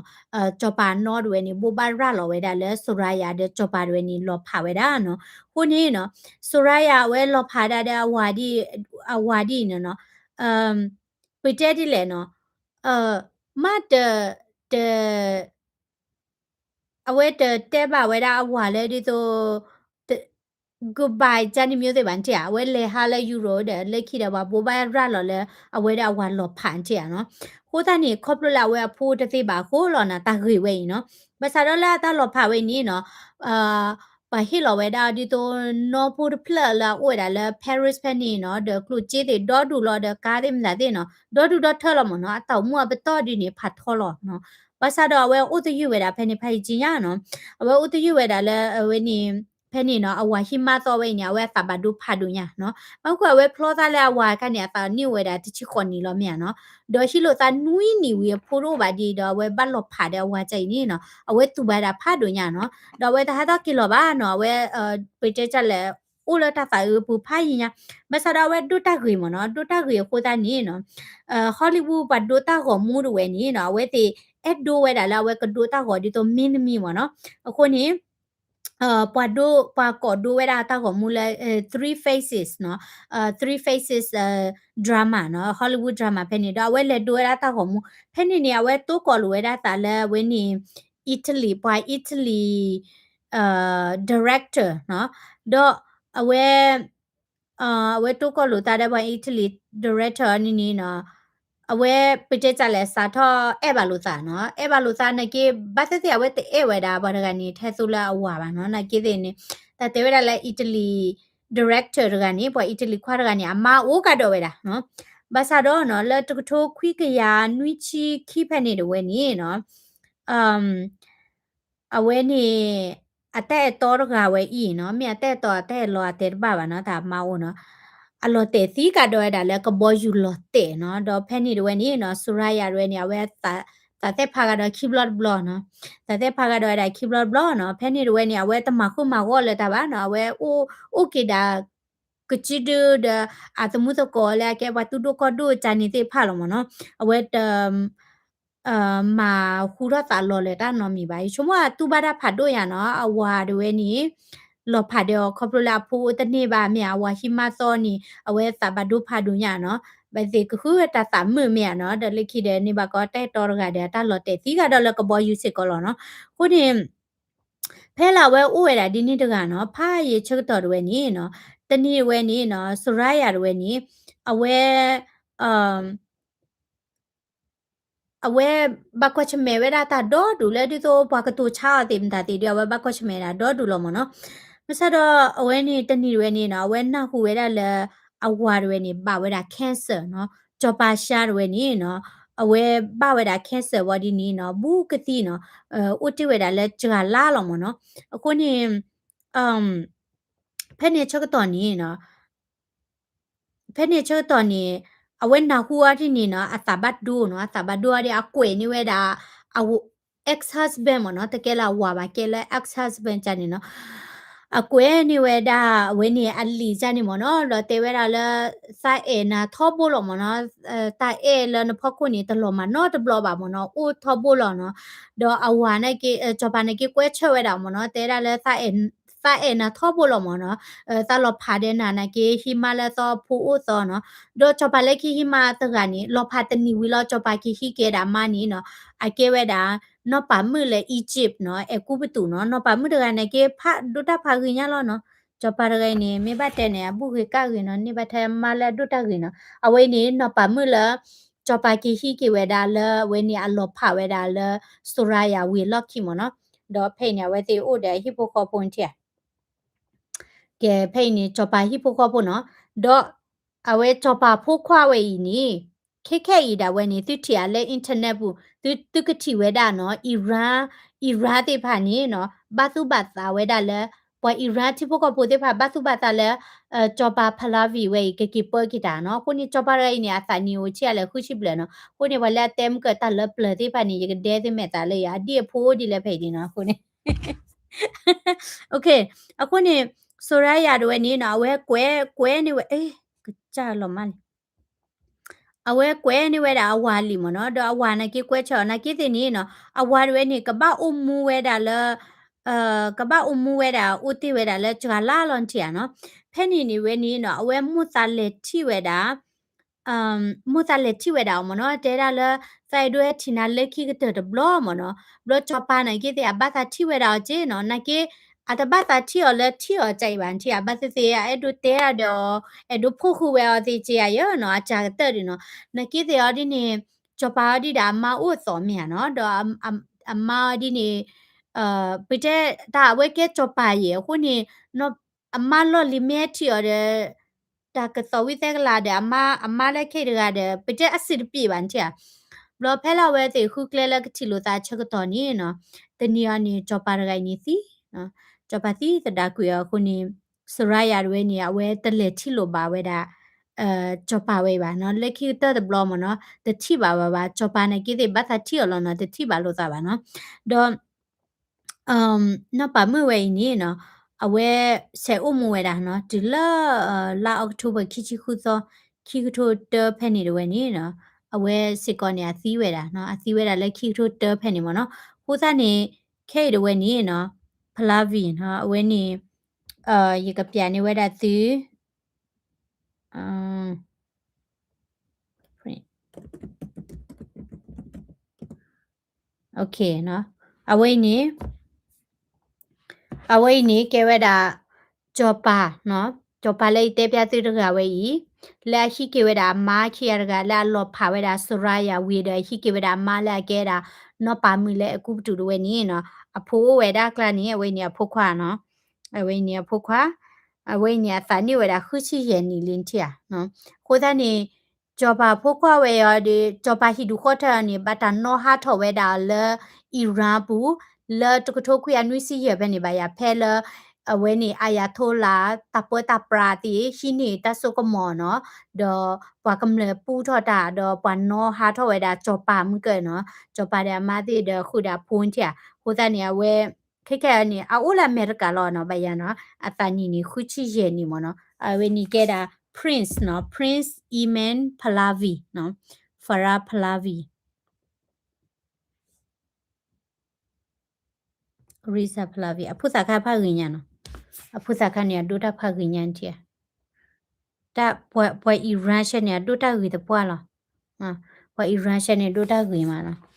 စီၤပၤနီတဝဲန့ၣ် ဘိးဘၣ်ရၤလီၤဝဲဒၣ်လၢ Soraya ဒီးစီၤပၤတဝဲန့ၣ် လီၤဖးဝဲဒၣ်နီၤ. အဃိန့ၣ်နီၤ Soraya အဝဲလီၤဖးဒၣ်ဒီးအဝၤဒ် အဝၤဒ်အံၤန့ၣ်နီၤ ပတဲဒ်လဲၣ်နီၤ မ့ၢ်တ တ အဝဲတတဲဘၣ်ဝဲဒၣ်အဝၤလၢဒ်သိး goodbye ကန့ၣ်မ့ၢ်သ့ၣ်ဘၣ်နထံၣ်ဧါ. အဝဲလဲၤဟးလၢ Europe ဒီး လၢခံဒီးပှၤဘိးဘၣ်ရၤလီၤလၢ အဝဲဒီးအဝၤလီၤဖးနထံၣ်ဧါနီၤ. အဃိသတးန့ၣ် ခီဖျိလၢအဝဲအဖိတသ့ဘၣ်အဃိလီၤနီၤ တၢ်ဂ့ၢ်ဝဲအံၤနီၤ. ဘၣ်ဆၣ်ဒီးလၢအတၢ်လီၤဖးဝဲအံၤန့ၣ်နီၤ အ ပှၤဟ့ၣ်လီၤဝဲဒၣ်ဒ်သိး နီၢ်ဖိတဖျၢၣ်လၢအအိၣ်ဝဲဒၣ်လၢ Paris ဖဲန့ၣ်နီၤ ဒီးကျိၣ်စ့သ့ၣ်ဒီဒူၣ်လီၤ ဒီးကါသ့ၣ်မတၤသ့ၣ်နီၤ ဒီဒူၣ်ဒီထၢလီၤမ့ၢ်နီၤ အတၢ်အိၣ်မူအပတီၢ်ဒ်န့ၣ် ဖးထီလီၤနီၤ. ဘၣ်ဆၣ်ဒီးအဝဲအိၣ်သယုၢ်ဝဲဒၣ်ဖဲန့ၣ် ဖးယံာ်ကံညါနီၤ အဝဲအိၣ်သယုၢ်ဝဲဒၣ်လၢအဝဲန့ၣ် ဖဲန့ၣ်နီၤ အဝၤဟံးမါသီဝဲအံၤန့ၣ် အဝဲအသးဘၣ်ဒိဖးဒိၣ်ညါနီၤ. ဘၣ်ဃုာ်အဝဲဖျီသးလၢအဝၤအခါန့ၣ် အသးနံၣ်အိၣ်ဝဲဒၣ်တဆံဃိးနံၣ်လီၤမ့ၢ်ဧါနီၤ. ဒီးဟံးလိာ်သးနွံနံၣ်ဝံၤအဖိတအိၣ်ဘၣ်ဒံးဒီး အဝဲဘၣ်လီၤဖးဒီးအဝၤကအံၤန့ၣ်နီၤ အဝဲတူၢ်ဘၣ်ဒၣ်ဖးဒိၣ်ညါနီၤ. ဒီးအဝဲတဟးထီၣ်က့ၤလီၤဘၣ်နီၤ အဝဲ ပတဲတၢ်လဲၣ် အိၣ်လၢတၢ်သးအုးအပူၤဖးယံာ်ညါ ဘၣ်ဆၣ်ဒီးအဝဲဒိၣ်တၢ်ဂ့ၤမ့ၢ်နီၤ ဒိၣ်တၢ်ဂ့ၤအဃိသတးန့ၣ်နီၤ Hollywood ပှၤဒိတၢ်ဂီၤမူတဝဲန့ၣ်နီၤ အဝဲသ့ၣ်အဲၣ်ဒိးဝဲဒၣ်လၢအဝဲကဒိတၢ်ဂီၤဒ်သိးမ့တမံၤမ့ၢ်နီၤ. အဃိန့ၣ် ပှၤဒိ ပှၤကိးဒိဝဲဒၣ်တၢ်ဂီၤမူလၢ Three Faces နီၤ Three Faces drama နီၤ Hollywood drama ဖဲန့ၣ် ဒီးအဝဲလဲၤဒိဝဲဒၣ်တၢ်ဂီၤမူ ဖဲန့ၣ်န့ၣ် အဝဲတိၢ်ကီၢ်လိာ်ဝဲဒၣ်သးလၢအဝဲန့ၣ် Italy ပှၤ Italy director နီၤ ဒီးအဝဲ အဝဲတိၢ်ကီၢ်လိာ်သးဒီးပှၤ Italy director န့ၣ်န့ၣ်နီၤ အဝဲပတဲတၢ်လဲၣ် စးထီၣ်အဲၣ်ဘၣ်လိာ်သးနီၤ အဲၣ်ဘၣ်လိာ်သးနာ်က့ ဘၣ်သ့ၣ်သ့ၣ်အဝဲတအဲၣ်ဝဲဒၣ်ပှၤတဂၤန့ၣ် ထဲသိလၢအဝၤဘၣ်နီၤ နာ်က့သ့ၣ်န့ၣ် တၢ်တဲဝဲဒၣ်လၢ Italy director တဂၤန့ၣ် ပှၤ Italy ခွါတဂၤန့ၣ် အမါအိၣ်ကဒီးဝဲဒၣ်နီၤ ဘၣ်ဆၣ်ဒီးနီၤ လၢတကထိခွံကယၤနွံဆံခံဖဲန့ၣ်တဝဲန့ၣ်နီၤ အဝဲန့ၣ် အတၢ်အဲၣ်တီတဂၤဝဲအံၤနီၤ မ့ၢ်အတၢ်အဲၣ်တီအတၢ်အဲၣ်လီအတဲတဘၣ်ဘၣ်နီၤ တၢ်အမါအိၣ်နီၤ အလီၤတဲာ်သံကဒီးဝဲဒၣ်လၢကဘီယူၤလီၤတဲာ်နီၤ ဒီးဖဲန့ၣ်တဝဲန့ၣ်နီၤ Soraya တဝဲန့ၣ် အဝဲ သးသ့ၣ်ဖးကဒီးခံဘျီတဘျီနီၤ သးသ့ၣ်ဖးကဒီးဝဲဒၣ်ခံဘျီတဘျီနီၤ ဖဲန့ၣ်တဝဲန့ၣ် အဝဲတမၤဃုာ်မၤဂီၢ်လၢၤတၢ်ဘၣ်နီၤ အဝဲအိၣ် အိၣ်က့ၤဒၣ် ကစုဒုဒီး အသမူသကိးလၢအကဲပှၤသူၣ်ဒိၣ်ကီၢ်ဒိၣ်ကန့ၣ်သ့ၣ်တဖၣ်လီၤမ့ၢ်နီၤ အဝဲတ မၤဟူထီၣ်သးလီၤလၢၤတၢ်နီတမံၤဘၣ် ယဆိကမိၣ်အတူၢ်ဘၣ်တၢ်ဖးဒိၣ်ယါနီၤ အဝၤတဝဲန့ၣ် လီၤဖးဒီးအီၤခီဖျိလၢအဖိအိၣ်တန့ၢ်ဘၣ်မ့ၢ်ဧါ အဝၤဟံးမါသီန့ၣ် အဝဲသးဘၣ်ဒိဖးဒိၣ်ညါနီၤ ဘၣ်သ့ၣ်ကဃုဝဲတၢ်သးမုာ်မ့ၢ်ဧါနီၤ ဒီးလၢခံဒီးန့ၣ်ဘၣ်ကီး တၢ်အဲၣ်တီတဂၤဒီး အတၢ်လီၤတဲာ်သံကဒီးလၢကဘီယူၤစ့ၢ်ကီးလီၤနီၤ အဃိန့ၣ် ဖဲလၢအဝဲအိၣ်ဝဲဒၣ်ဒ်န့ၣ်တဂၤနီၤ ဖးယံာ်ဆၢကတီၢ်တဝဲန့ၣ်နီၤ တနံၤတဝဲန့ၣ်နီၤ Soraya တဝဲန့ၣ် အဝဲ အဝဲဘၣ်ကွၢ်ဆၢၣ်မဲာ်ဝဲဒၣ်တၢ်ဒီဒူၣ်လၢဒ်သိးပှၤကတိၤဆါအီၤသ့ၣ်မတၤသ့ၣ်ဒီး အဝဲဘၣ်ကွၢ်ဆၢၣ်မဲာ်ဒၣ်ဒီဒူၣ်လီၤမ့ၢ်နီၤ မ့ၢ်ဆၣ်ဒီးအဝဲန့ၣ်တနံၤတဝဲန့ၣ်နီၤ အဝဲနၢ်ဟူဝဲဒၣ်လၢ အဝၤတဝဲန့ၣ် ဘၣ်ဝဲဒၣ် cancer နီၤ စီၤပၤရှါတဝဲန့ၣ်နီၤ အဝဲဘၣ်ဝဲဒၣ် cancer ဝံၤဒ်န့ၣ်နီၤ ဘူးကသံနီၤ အိၣ်တ့ၢ်ဝဲဒၣ်လၢစှၤလါလီၤမ့ၢ်နီၤ အဃိန့ၣ် ဖဲန့ၣ်ဆၢကတီၢ်န့ၣ်နီၤ ဖဲန့ၣ်ဆၢကတီၢ်န့ၣ် အဝဲနၢ်ဟူအီၤဒ်န့ၣ်နီၤ အသးဘၣ်ဒိနီၤ အသးဘၣ်ဒိအီၤဒီး အကွဲးန့ၢ်ဝဲဒၣ် အ ex husband မ့ၢ်နီၤ တကဲလၢအဝၤဘၣ် ကဲလၢ ex husband ကန့ၣ်နီၤ အကွဲးန့ၢ်ဝဲဒၣ် အဝဲန့ၣ်အလံာ်ကန့ၣ်မ့ၢ်နီၤ ဒီးတဲဝဲဒၣ်လၢ သးအဲၣ်နၤထီဘိလီၤမ့ၢ်နီၤ တၢ်အဲၣ်လၢနဖီခိၣ်န့ၣ် တလီၤမၢ်နီတဘျီဘၣ်မ့ၢ်နီၤ အိၣ်ထီဘိလီၤနီၤ ဒီးအဝၤန့ၣ်က့ စီၤပၤန့ၣ်က့ကွဲးဆၢၣ်ဝဲဒၣ်မ့ၢ်နီၤ တဲဒၣ်လၢ သးအဲၣ်နၤထီဘိလီၤမ့ၢ်နီၤ သးလီၤဖးဒီးနၤန့ၣ်က့ ဟံးမါလၢသီဖိအိၣ်သီနီၤ ဒီးစီၤပၤလၢခံဟံးမါတဂၤန့ၣ် လီၤဖးတနံၤဝံၤလီၤ စီၤပၤက့ၤဟံးက့ၤဒၣ်မါန့ၣ်နီၤ အကဲဝဲဒၣ် နီၢ်ပၤမုၣ်လၢ Egypt နီၤ အဲၤကူပတူးနီၤ နီၢ်ပၤမုၣ်တဂၤန့ၣ်က့ ဖးဒိၣ်တၢ်ဖးဂ့ၤညါလီၤနီၤ စီၤပၤတဂၤအံၤန့ၣ် မ့ၢ်ဘၣ်တဲန့ၣ် အဘူၣ်ဂ့ၤကၣ်ဂ့ၤနီၤ န့ၢ်ဘၣ်ထဲမါလၢအဒိၣ်တၢ်ဂ့ၤနီၤ အဝဲအံၤန့ၣ် နီၢ်ပၤမုၣ်လၢ စီၤပၤက့ၤဟံးက့ၤဝဲဒၣ်လၢ အဝဲန့ၣ်အလီၤဖးဝဲဒၣ်လၢ Soraya ဝံၤအလီၢ်ခံမ့ၢ်နီၤ ဒီးဖဲအံၤန့ၣ် အဝဲသ့ၣ်အိၣ်ဒီးဟံၣ်ဖိဃီဖိန့ၣ်ထံၣ်ဧါ ကဲ ဖဲအံၤန့ၣ် စီၤပၤဟံၣ်ဖိဃီဖိနီၤ ဒီးအဝဲစီၤပၤဖိခွါဝဲအံၤန့ၣ် ခဲခဲအံၤဒၣ်ဝဲန့ၣ် သုထံၣ်ဧါလၢ internet ပူၤ သုသုကထံၣ်ဝဲဒၣ်နီၤ Iran Iran သ့ၣ်တဖၣ်န့ၣ်နီၤ ဘၣ်သူၣ်ဘၣ်သးဝဲဒၣ်လၢ ပှၤ Iran ထံဖိကီၢ်ဖိသ့ၣ်တဖၣ် ဘၣ်သူၣ်ဘၣ်သးလၢ စီၤပၤ Pahlavi ဝဲအံၤ ကက့ၤပၢက့ၤတၢ်နီၤ အဃိန့ၣ် စီၤပၤတဂၤအံၤန့ၣ် အသးနံၣ်အိၣ်ဆံးအါလဲၣ် ဃုဆံဘျဲၣ်နီၤ အဃိန့ၣ် ပှၤလၢအတဲမုၢ်ကၢတၢ်လၢပျၢၤသ့ၣ်တဖၣ်န့ၣ် ယကဒဲသ့ၣ်မဲာ်သးလၢယၤ အဒံၣ်အဖိအိၣ်ဒ်လဲၣ်ဖဲအံၤန့ၣ်နီၤ အဃိန့ၣ် အဃိန့ၣ် Soraya တဝဲန့ၣ်နီၤ အဝဲကွဲး ကွဲးန့ၢ်ဝဲ ကစၢ်လီၤမးန့ၣ် အဝဲကွဲးန့ၢ်ဝဲဒၣ်အဝၤလံမ့ၢ်နီၤ ဒီးအဝၤန့ၣ်က့ကွဲးဆၢအီၤ နာ်က့သ့ၣ်န့ၣ်နီၤ အဝၤတဝဲန့ၣ် ကဘၣ်အိၣ်မူဝဲဒၣ်လၢ ကဘၣ်အိၣ်မူဝဲဒၣ် အိၣ်တ့ၢ်ဝဲဒၣ်လၢစှၤလါလီၤထံၣ်ဧါနီၤ ဖဲန့ၣ်န့ၣ်ဝဲန့ၣ်နီၤ အဝဲမိၣ်သးလဲၤထံၣ်ဝဲဒၣ် မိၣ်သးလဲၤထံၣ်ဝဲဒၣ်အီၤမ့ၢ်နီၤ တဲဒၣ်လၢ သးအဲၣ်ဒိးဟဲထံၣ်နၤလၢခံကတၢၢ်တဘျီမ့ၢ်နီၤ ဘျီစီၤပၤန့ၣ်က့သ့ၣ် အဘၣ်သးထံၣ်ဝဲဒၣ်အီၤက့နီၤ နာ်က့ အတဘၣ်သးထံၣ်အီၤလၢထံၣ်အီၤကအံၤဘၣ် ထံၣ်ဧါ ဘၣ်သ့ၣ်သ့ၣ် အအဲၣ်ဒိးတဲဒၣ်ဒီးအီၤ အဲၣ်ဒိးဖီၣ်ဃုာ်ဝဲအီၤသ့ၣ်က့ဧါယဲနီၤ အစှၤကတၢၢ်ဒံးနီၤ နာ်က့သ့ၣ်အီၤဒ်န့ၣ် စီၤပၤအီၤဒ်ဒီးအမါအိၣ်အသိးမ့ၢ်ဧါနီၤ ဒီးအမါအီၤဒ်န့ၣ် ပတဲတၢ်အဝဲကဲစီၤပၤယဲၢ်အဃိန့ၣ် အမါလီၢ်လံၤမ့ၢ်ထံၣ်အီၤဒီး တၢ်ကသီၣ်ဝံသဲကလၤဒီး အမါ အမါလၢခဲအံၤတဂၤဒီး ပတဲအစံးတပ့ၢ်ဘၣ်နထံၣ်ဧါ. ဘျီဖဲလၢအဝဲသ့ၣ်ဃုကျဲလၢကထံၣ်လိာ်သးဆၢကတီၢ်န့ၣ်နီၤ တနံၤအံၤန့ၣ် စီၤပၤတဂၤအံၤန့ၣ်သံ စီၤပၤသံသဒၣ်ကွံာ်အီၤအဃိန့ၣ် စရါယၤတဝဲန့ၣ် အဝဲတလဲၤထံၣ်လိာ်ဘၣ်ဝဲဒၣ် စီၤပၤဝဲအံၤဘၣ်နီၤ လၢခံကတၢၢ်တဘျီမ့ၢ်နီၤ တထံၣ်ဘၣ်ဝဲဘၣ် စီၤပၤနာ်က့သ့ၣ်ဘၣ်သးထံၣ်အီၤလီၤနီၤ တထံၣ်ဘၣ်လိာ်သးဘၣ်နီၤ ဒီး နီၢ်ပၤမုၣ်ဝဲအံၤန့ၣ်နီၤ အဝဲဆဲးအိၣ်မူဝဲဒၣ်နီၤ တုၤလၢ လါ October ခံဆံဃုသီ ခံကထိတၢဖဲန့ၣ်တဝဲန့ၣ်နီၤ အဝဲစ့ၢ်ကီးန့ၣ် အသံဝဲဒၣ်နီၤ အသံဝဲဒၣ်လၢခံကထိတၢဖဲန့ၣ်မ့ၢ်နီၤ အဃိသတးန့ၣ် ခဲအံၤတဝဲန့ၣ်နီၤ Pahlavi နီၤ အဝဲန့ၣ် ယကပြးန့ၢ်ဝဲဒၣ်သု အဝဲအံၤန့ၣ် အဝဲအံၤန့ၣ် ကဲဝဲဒၣ် စီၤပၤ စီၤပၤလၢယတဲပျးသုတဂၤဝဲအံၤ လၢအဟံးက့ၤဝဲဒၣ်အမါခံဂၤတဂၤ လၢအလီၤဖးဝဲဒၣ် စရါယၤဝံၤဒီး ဟံးက့ၤဝဲဒၣ်အမါလၢအကဲဒၣ် နီၢ်ပၤမုၣ်လၢအကူပတူးတဝဲန့ၣ်နီၤ အဖိအိၣ်ဝဲဒၣ်အကျါန့ၣ် အဝဲအံၤန့ၣ်အဖိခွါနီၤ အဝဲအံၤန့ၣ်အဖိခွါ အဝဲအံၤန့ၣ် အသးနံၣ်ဝဲဒၣ်ဃုဆံယဲၢ်နံၣ်လံနထံၣ်ဧါ အဃိသတးန့ၣ် စီၤပၤဖိခွါဝဲအံၤဒီး စီၤပၤဟံၣ်ဒူၣ်ဃီထၢန့ၣ် ဘၣ်တၢ်နီၣ်ဟးထီၣ်ဝဲဒၣ်လၢ Iran ပူၤ လၢတကထိခွံကယၤနွံဆံယဲၢ်ဖဲန့ၣ်ဘၣ်ယၤ ဖဲလၢ အဝဲန့ၣ် Ayatollah တၢ်ပၢတၢ်ပြးသ့ၣ် ဟံးန့ၢ်တၢ်စိကမီၤနီၤ ဒီးပှၤကမျၢၢ်ပူထီၣ်တၢ် ဒီးပှၤနီၣ်ဟးထီၣ်ဝဲဒၣ်စီၤပၤမုၢ်ကၢၢ်နီၤ စီၤပၤဒီးအမါသ့ၣ်ဒီးဃုာ်ဒီးအဖိနထံၣ်ဧါ အဃိသတးန့ၣ် အဝဲ ခဲခဲအံၤန့ၣ် အအိၣ်လၢအမဲရကၤလီၤနီၤ ဘၣ်ယၤနီၤ အသးနံၣ်န့ၣ်ဃုဆံယဲၢ်နံၣ်မ့ၢ်နီၤ အဝဲန့ၣ်ကဲဒၣ် Prince နီၤ Prince Eman Pahlavi နီၤ Farah Pahlavi Reza Pahlavi အဖိသၣ်ခါဖးဂ့ၤညါနီၤ အဖိသၣ်ခါန့ၣ် အဒိတၢ်ဖးဂ့ၤညါနထံၣ်ဧါ တၢ်ပှၤ ပှၤ Iran ဆဲန့ၣ် အဒိတၢ်ဂ့ၤသပှၢ်လီၤ ပှၤ Iran ဆဲန့ၣ် ဒိတၢ်ဂ့ၤမးနီၤ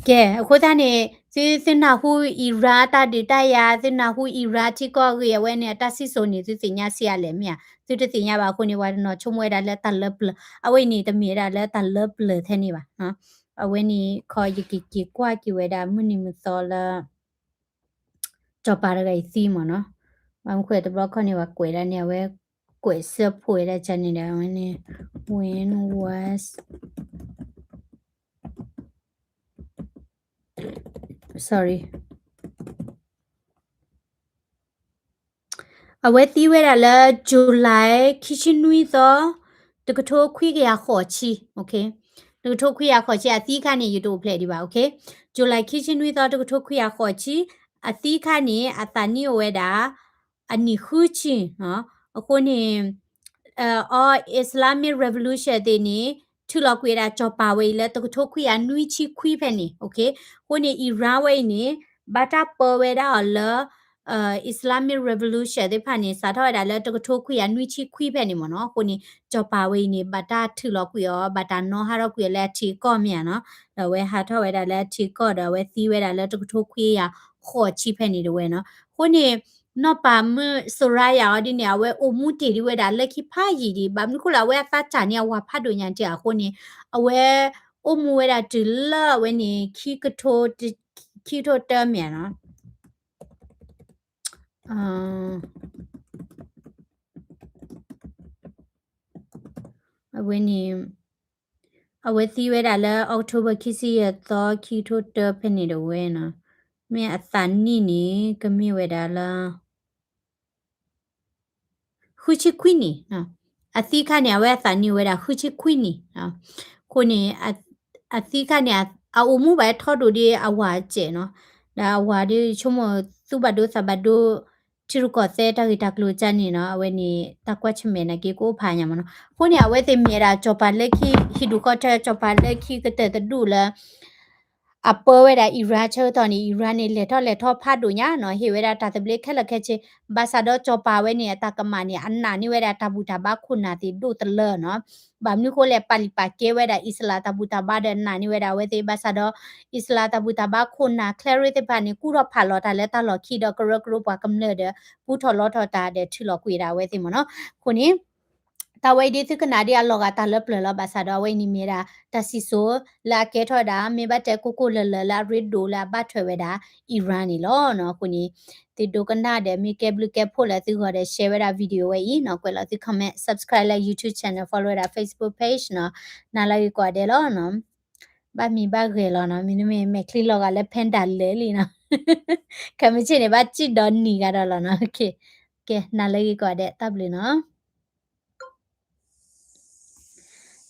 ကဲ အဃိသတးန့ၣ် သု သုနၢ်ဟူ Iran တၢ်ဒုးတၢ်ယၤ သုနၢ်ဟူ Iran ထံကီၢ်ဂ့ၢ် အဝဲန့ၣ် အတၢ်စံၣ်စိၤန့ၣ် သုသ့ၣ်ညါဆံးအါလဲၣ်မ့ၢ်ဧါ သုတသ့ၣ်ညါဘၣ်အဃိန့ၣ် ပှၤတနီၤဆိကမိၣ်ဝဲဒၣ်လၢတၢ်လၢပျၢၤ အဝဲအံၤန့ၣ် တမ့ၢ်ဝဲဒၣ်လၢတၢ်လၢပျၢၤထဲန့ၣ်ဘၣ် အဝဲန့ၣ် ခီ ယကက့ၤကွၢ်က့ၤဝဲဒၣ်မုၢ်နံၤမုၢ်သီလၢ စီၤပၤတဂၤအံၤသံမ့ၢ်နီၤ ဘၣ်မနုၤဃိတဘျီခီန့ၣ် ပှၤကွဲးဒၣ်န့ၣ် အဝဲကွဲးစၢဖှိၣ်ဝဲဒၣ်ကန့ၣ်ဒီး အဝဲန့ၣ် when was sorry အဝဲသံဝဲဒၣ်လၢ July ခံဆံနွံသီ တကထိခွံကယၤဃိးဆံ တကထိခွံကယၤဃိးဆံ အသံခါန့ၣ် ယတအိၣ်ဖျဲၣ်ဒံးဘၣ် July ခံဆံနွံသီ တကထိခွံကယၤဃိးဆံ အသံခါန့ၣ် အသးနံၣ်အိၣ်ဝဲဒၣ် အနံၣ်ဃုဆံ အဃိန့ၣ် အ Islamic Revolution သ့ၣ်န့ၣ် ထုးလီၤကွံာ်ဝဲဒၣ်စီၤပၤဝဲအံၤလၢတကထိခွံကယၤနွံဆံခွံဖဲန့ၣ် အဃိန့ၣ် Iran ဝဲအံၤန့ၣ် ဘၣ်တၢ်ပၢဝဲဒၣ်အီၤလၢ Islamic Revolution သ့ၣ်တဖၣ်န့ၣ် စးထီၣ်ဝဲဒၣ်လၢတကထိခွံကယၤနွံဆံခွံဖဲန့ၣ်မ့ၢ်နီၤ အဃိန့ၣ် စီၤပၤဝဲအံၤန့ၣ် ဘၣ်တၢ်ထုးလီၤကွံာ်အီၤ ဘၣ်တၢ်နီၣ်ဟးထီၣ်ကွံာ်အီၤလၢအထံအကီၢ်မ့ၢ်ဧါနီၤ ဒီးအဝဲဟးထီၣ်ဝဲဒၣ်လၢအထံအကီၢ်ဒီး အဝဲသံဝဲဒၣ်လၢတကထိခွံကယၤဃိးဆံဖဲန့ၣ်တဝဲနီၤ အဃိန့ၣ် နီၢ်ပၤမုၣ် Soraya အီၤဒ်န့ၣ် အဝဲအိၣ်မူတ့ၢ်ဒံးဝဲဒၣ်လၢခံဖးယံာ်ဒံး ဘၣ်မနုၤဃိလၢအဝဲအသးစၢ်န့ၣ် အဝၤဖးဒိၣ်ညါတ့ၢ်အဃိန့ၣ် အဝဲအိၣ်မူဝဲဒၣ်တုၤလၢအဝဲန့ၣ် ခံကထိတၢမ့ၢ်ဧါနီၤ အဝဲန့ၣ် အဝဲသံဝဲဒၣ်လၢ October ခံဆံယဲၢ်သီ ခံကထိတၢဖဲန့ၣ်တဝဲနီၤ မ့ၢ်အသးနံၣ်န့ၣ် ကမ့ၢ်ဝဲဒၣ်လၢ ဃုဆံခွံနံၣ် အသံခါန့ၣ် အဝဲအသးနံၣ်ဝဲဒၣ်ဃုဆံခွံနံၣ် အဃိန့ၣ် အသံခါန့ၣ် အအိၣ်မူဘၣ်ထီဒိၣ်ဒ်အဝၤစဲးနီၤ ဒီးအဝၤဒ်ဆိကမိၣ်သူၣ်ဘၣ်ဒိသးဘၣ်ဒိ ထံရူၢ်ကီၢ်သဲတၢ်ဂ့ၢ်တၢ်ကျိၤကန့ၣ်နီၤ အဝဲန့ၣ် တၢ်ကွၢ်ဆၢၣ်မဲာ်နာ်က့ကအိၣ်ဖးညါမ့ၢ်နီၤ အဃိန့ၣ် အဝဲသ့ၣ်မ့ၢ်ဝဲဒၣ်စီၤပၤလၢခံ ဟံၣ်ဒူၣ်ဃီထၢ စီၤပၤလၢခံကတၢၢ်တဒူၣ်လၢ အပၢဝဲဒၣ် Iran ဆၢကတီၢ်န့ၣ် Iran န့ၣ် လဲၤထီၣ်လဲၤထီဖးဒိၣ်ညါနီၤ ဟ့ၣ်ဝဲဒၣ်တၢ်သဘျ့ခဲလၢာ်ခဲဆ့ ဘၣ်ဆၣ်ဒီးစီၤပၤဝဲန့ၣ် အတၢ်ကမၣ်န့ၣ် အနာ်န့ၢ်ဝဲဒၣ်တၢ်ဘူၣ်တၢ်ဘါခိၣ်နၢ်သ့ၣ်ဒိၣ်တလၢနီၤ ဘၣ်မနုၤဃိလဲၣ် ပာ်လုၢ်ပာ်ကဲဝဲဒၣ် Islam တၢ်ဘူၣ်တၢ်ဘါဒီးနာ်န့ၢ်ဝဲဒၣ်အဝဲသ့ၣ် ဘၣ်ဆၣ်ဒီး Islam တၢ်ဘူၣ်တၢ်ဘါခိၣ်နၢ် cleric သ့ၣ်တဖၣ်န့ၣ် ကူၣ်ထီၣ်ဖးလီၤတၢ်လၢတၢ်လီၢ်ခံဒီးကရၢကရိပှၤကမျၢၢ်ဒီး ပူထီၣ်လီထီၣ်တၢ်ဒီးထုးလီၤကွံာ်ဒၣ်အဝဲသ့ၣ်မ့ၢ်နီၤ အဃိန့ၣ် တၢ်ဝဲအံၤဒ်သုကနၣ်ဒ်အလီၤဂာ်တၢ်လၢပျၢၤလီၤ ဘၣ်ဆၣ်ဒီးအဝဲအံၤန့ၣ်မ့ၢ်ဒၣ် တၢ်စံၣ်စိၤလၢအကဲထီၣ်ဝဲဒၣ် မ့ၢ်ဘၣ်တဲကိၢ်ကိၢ်လၢၤလၢၤလၢအရ့ဒိၣ်လၢအဘၣ်ထွဲဝဲဒၣ် Iran န့ၣ်လီၤနီၤ. အဃိန့ၣ် သုဒိကနၣ်ဒီး မ့ၢ်ကဲဘျုးကဲဖှိၣ်လၢသုဂီၢ်ဒီး share ဝဲဒၣ် video ဝဲအံၤနီၤ, ကွဲးလီၤသု comment, subscribe လၢ YouTube channel, follow ဝဲဒၣ် Facebook page နီၤ. နၤလၢဂ့ၤကိးဂၤဒဲးလီၤနီၤ. ဘၣ်မံဘၣ်ဂဲၤလီၤနီၤ, မ့တမ့ၢ်မဲာ်ချံလီၤဂာ်လၢ Panda လၢာ်လံနီၤ. ခဲမုၢ်ဆ့ၣ်န့ၣ် ဘၣ်စံၣ်ဒီးနံၤဂၤဒီးလီၤနီၤ. ကဲ နၤလၢဂ့ၤကိးဂၤဒဲး တၢ်ဘျုးနီၤ.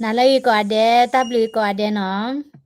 နၤလၢဂ့ၤကိးဂၤဒဲး တၢ်ဘျုးကိးဂၤဒဲးနီၤ.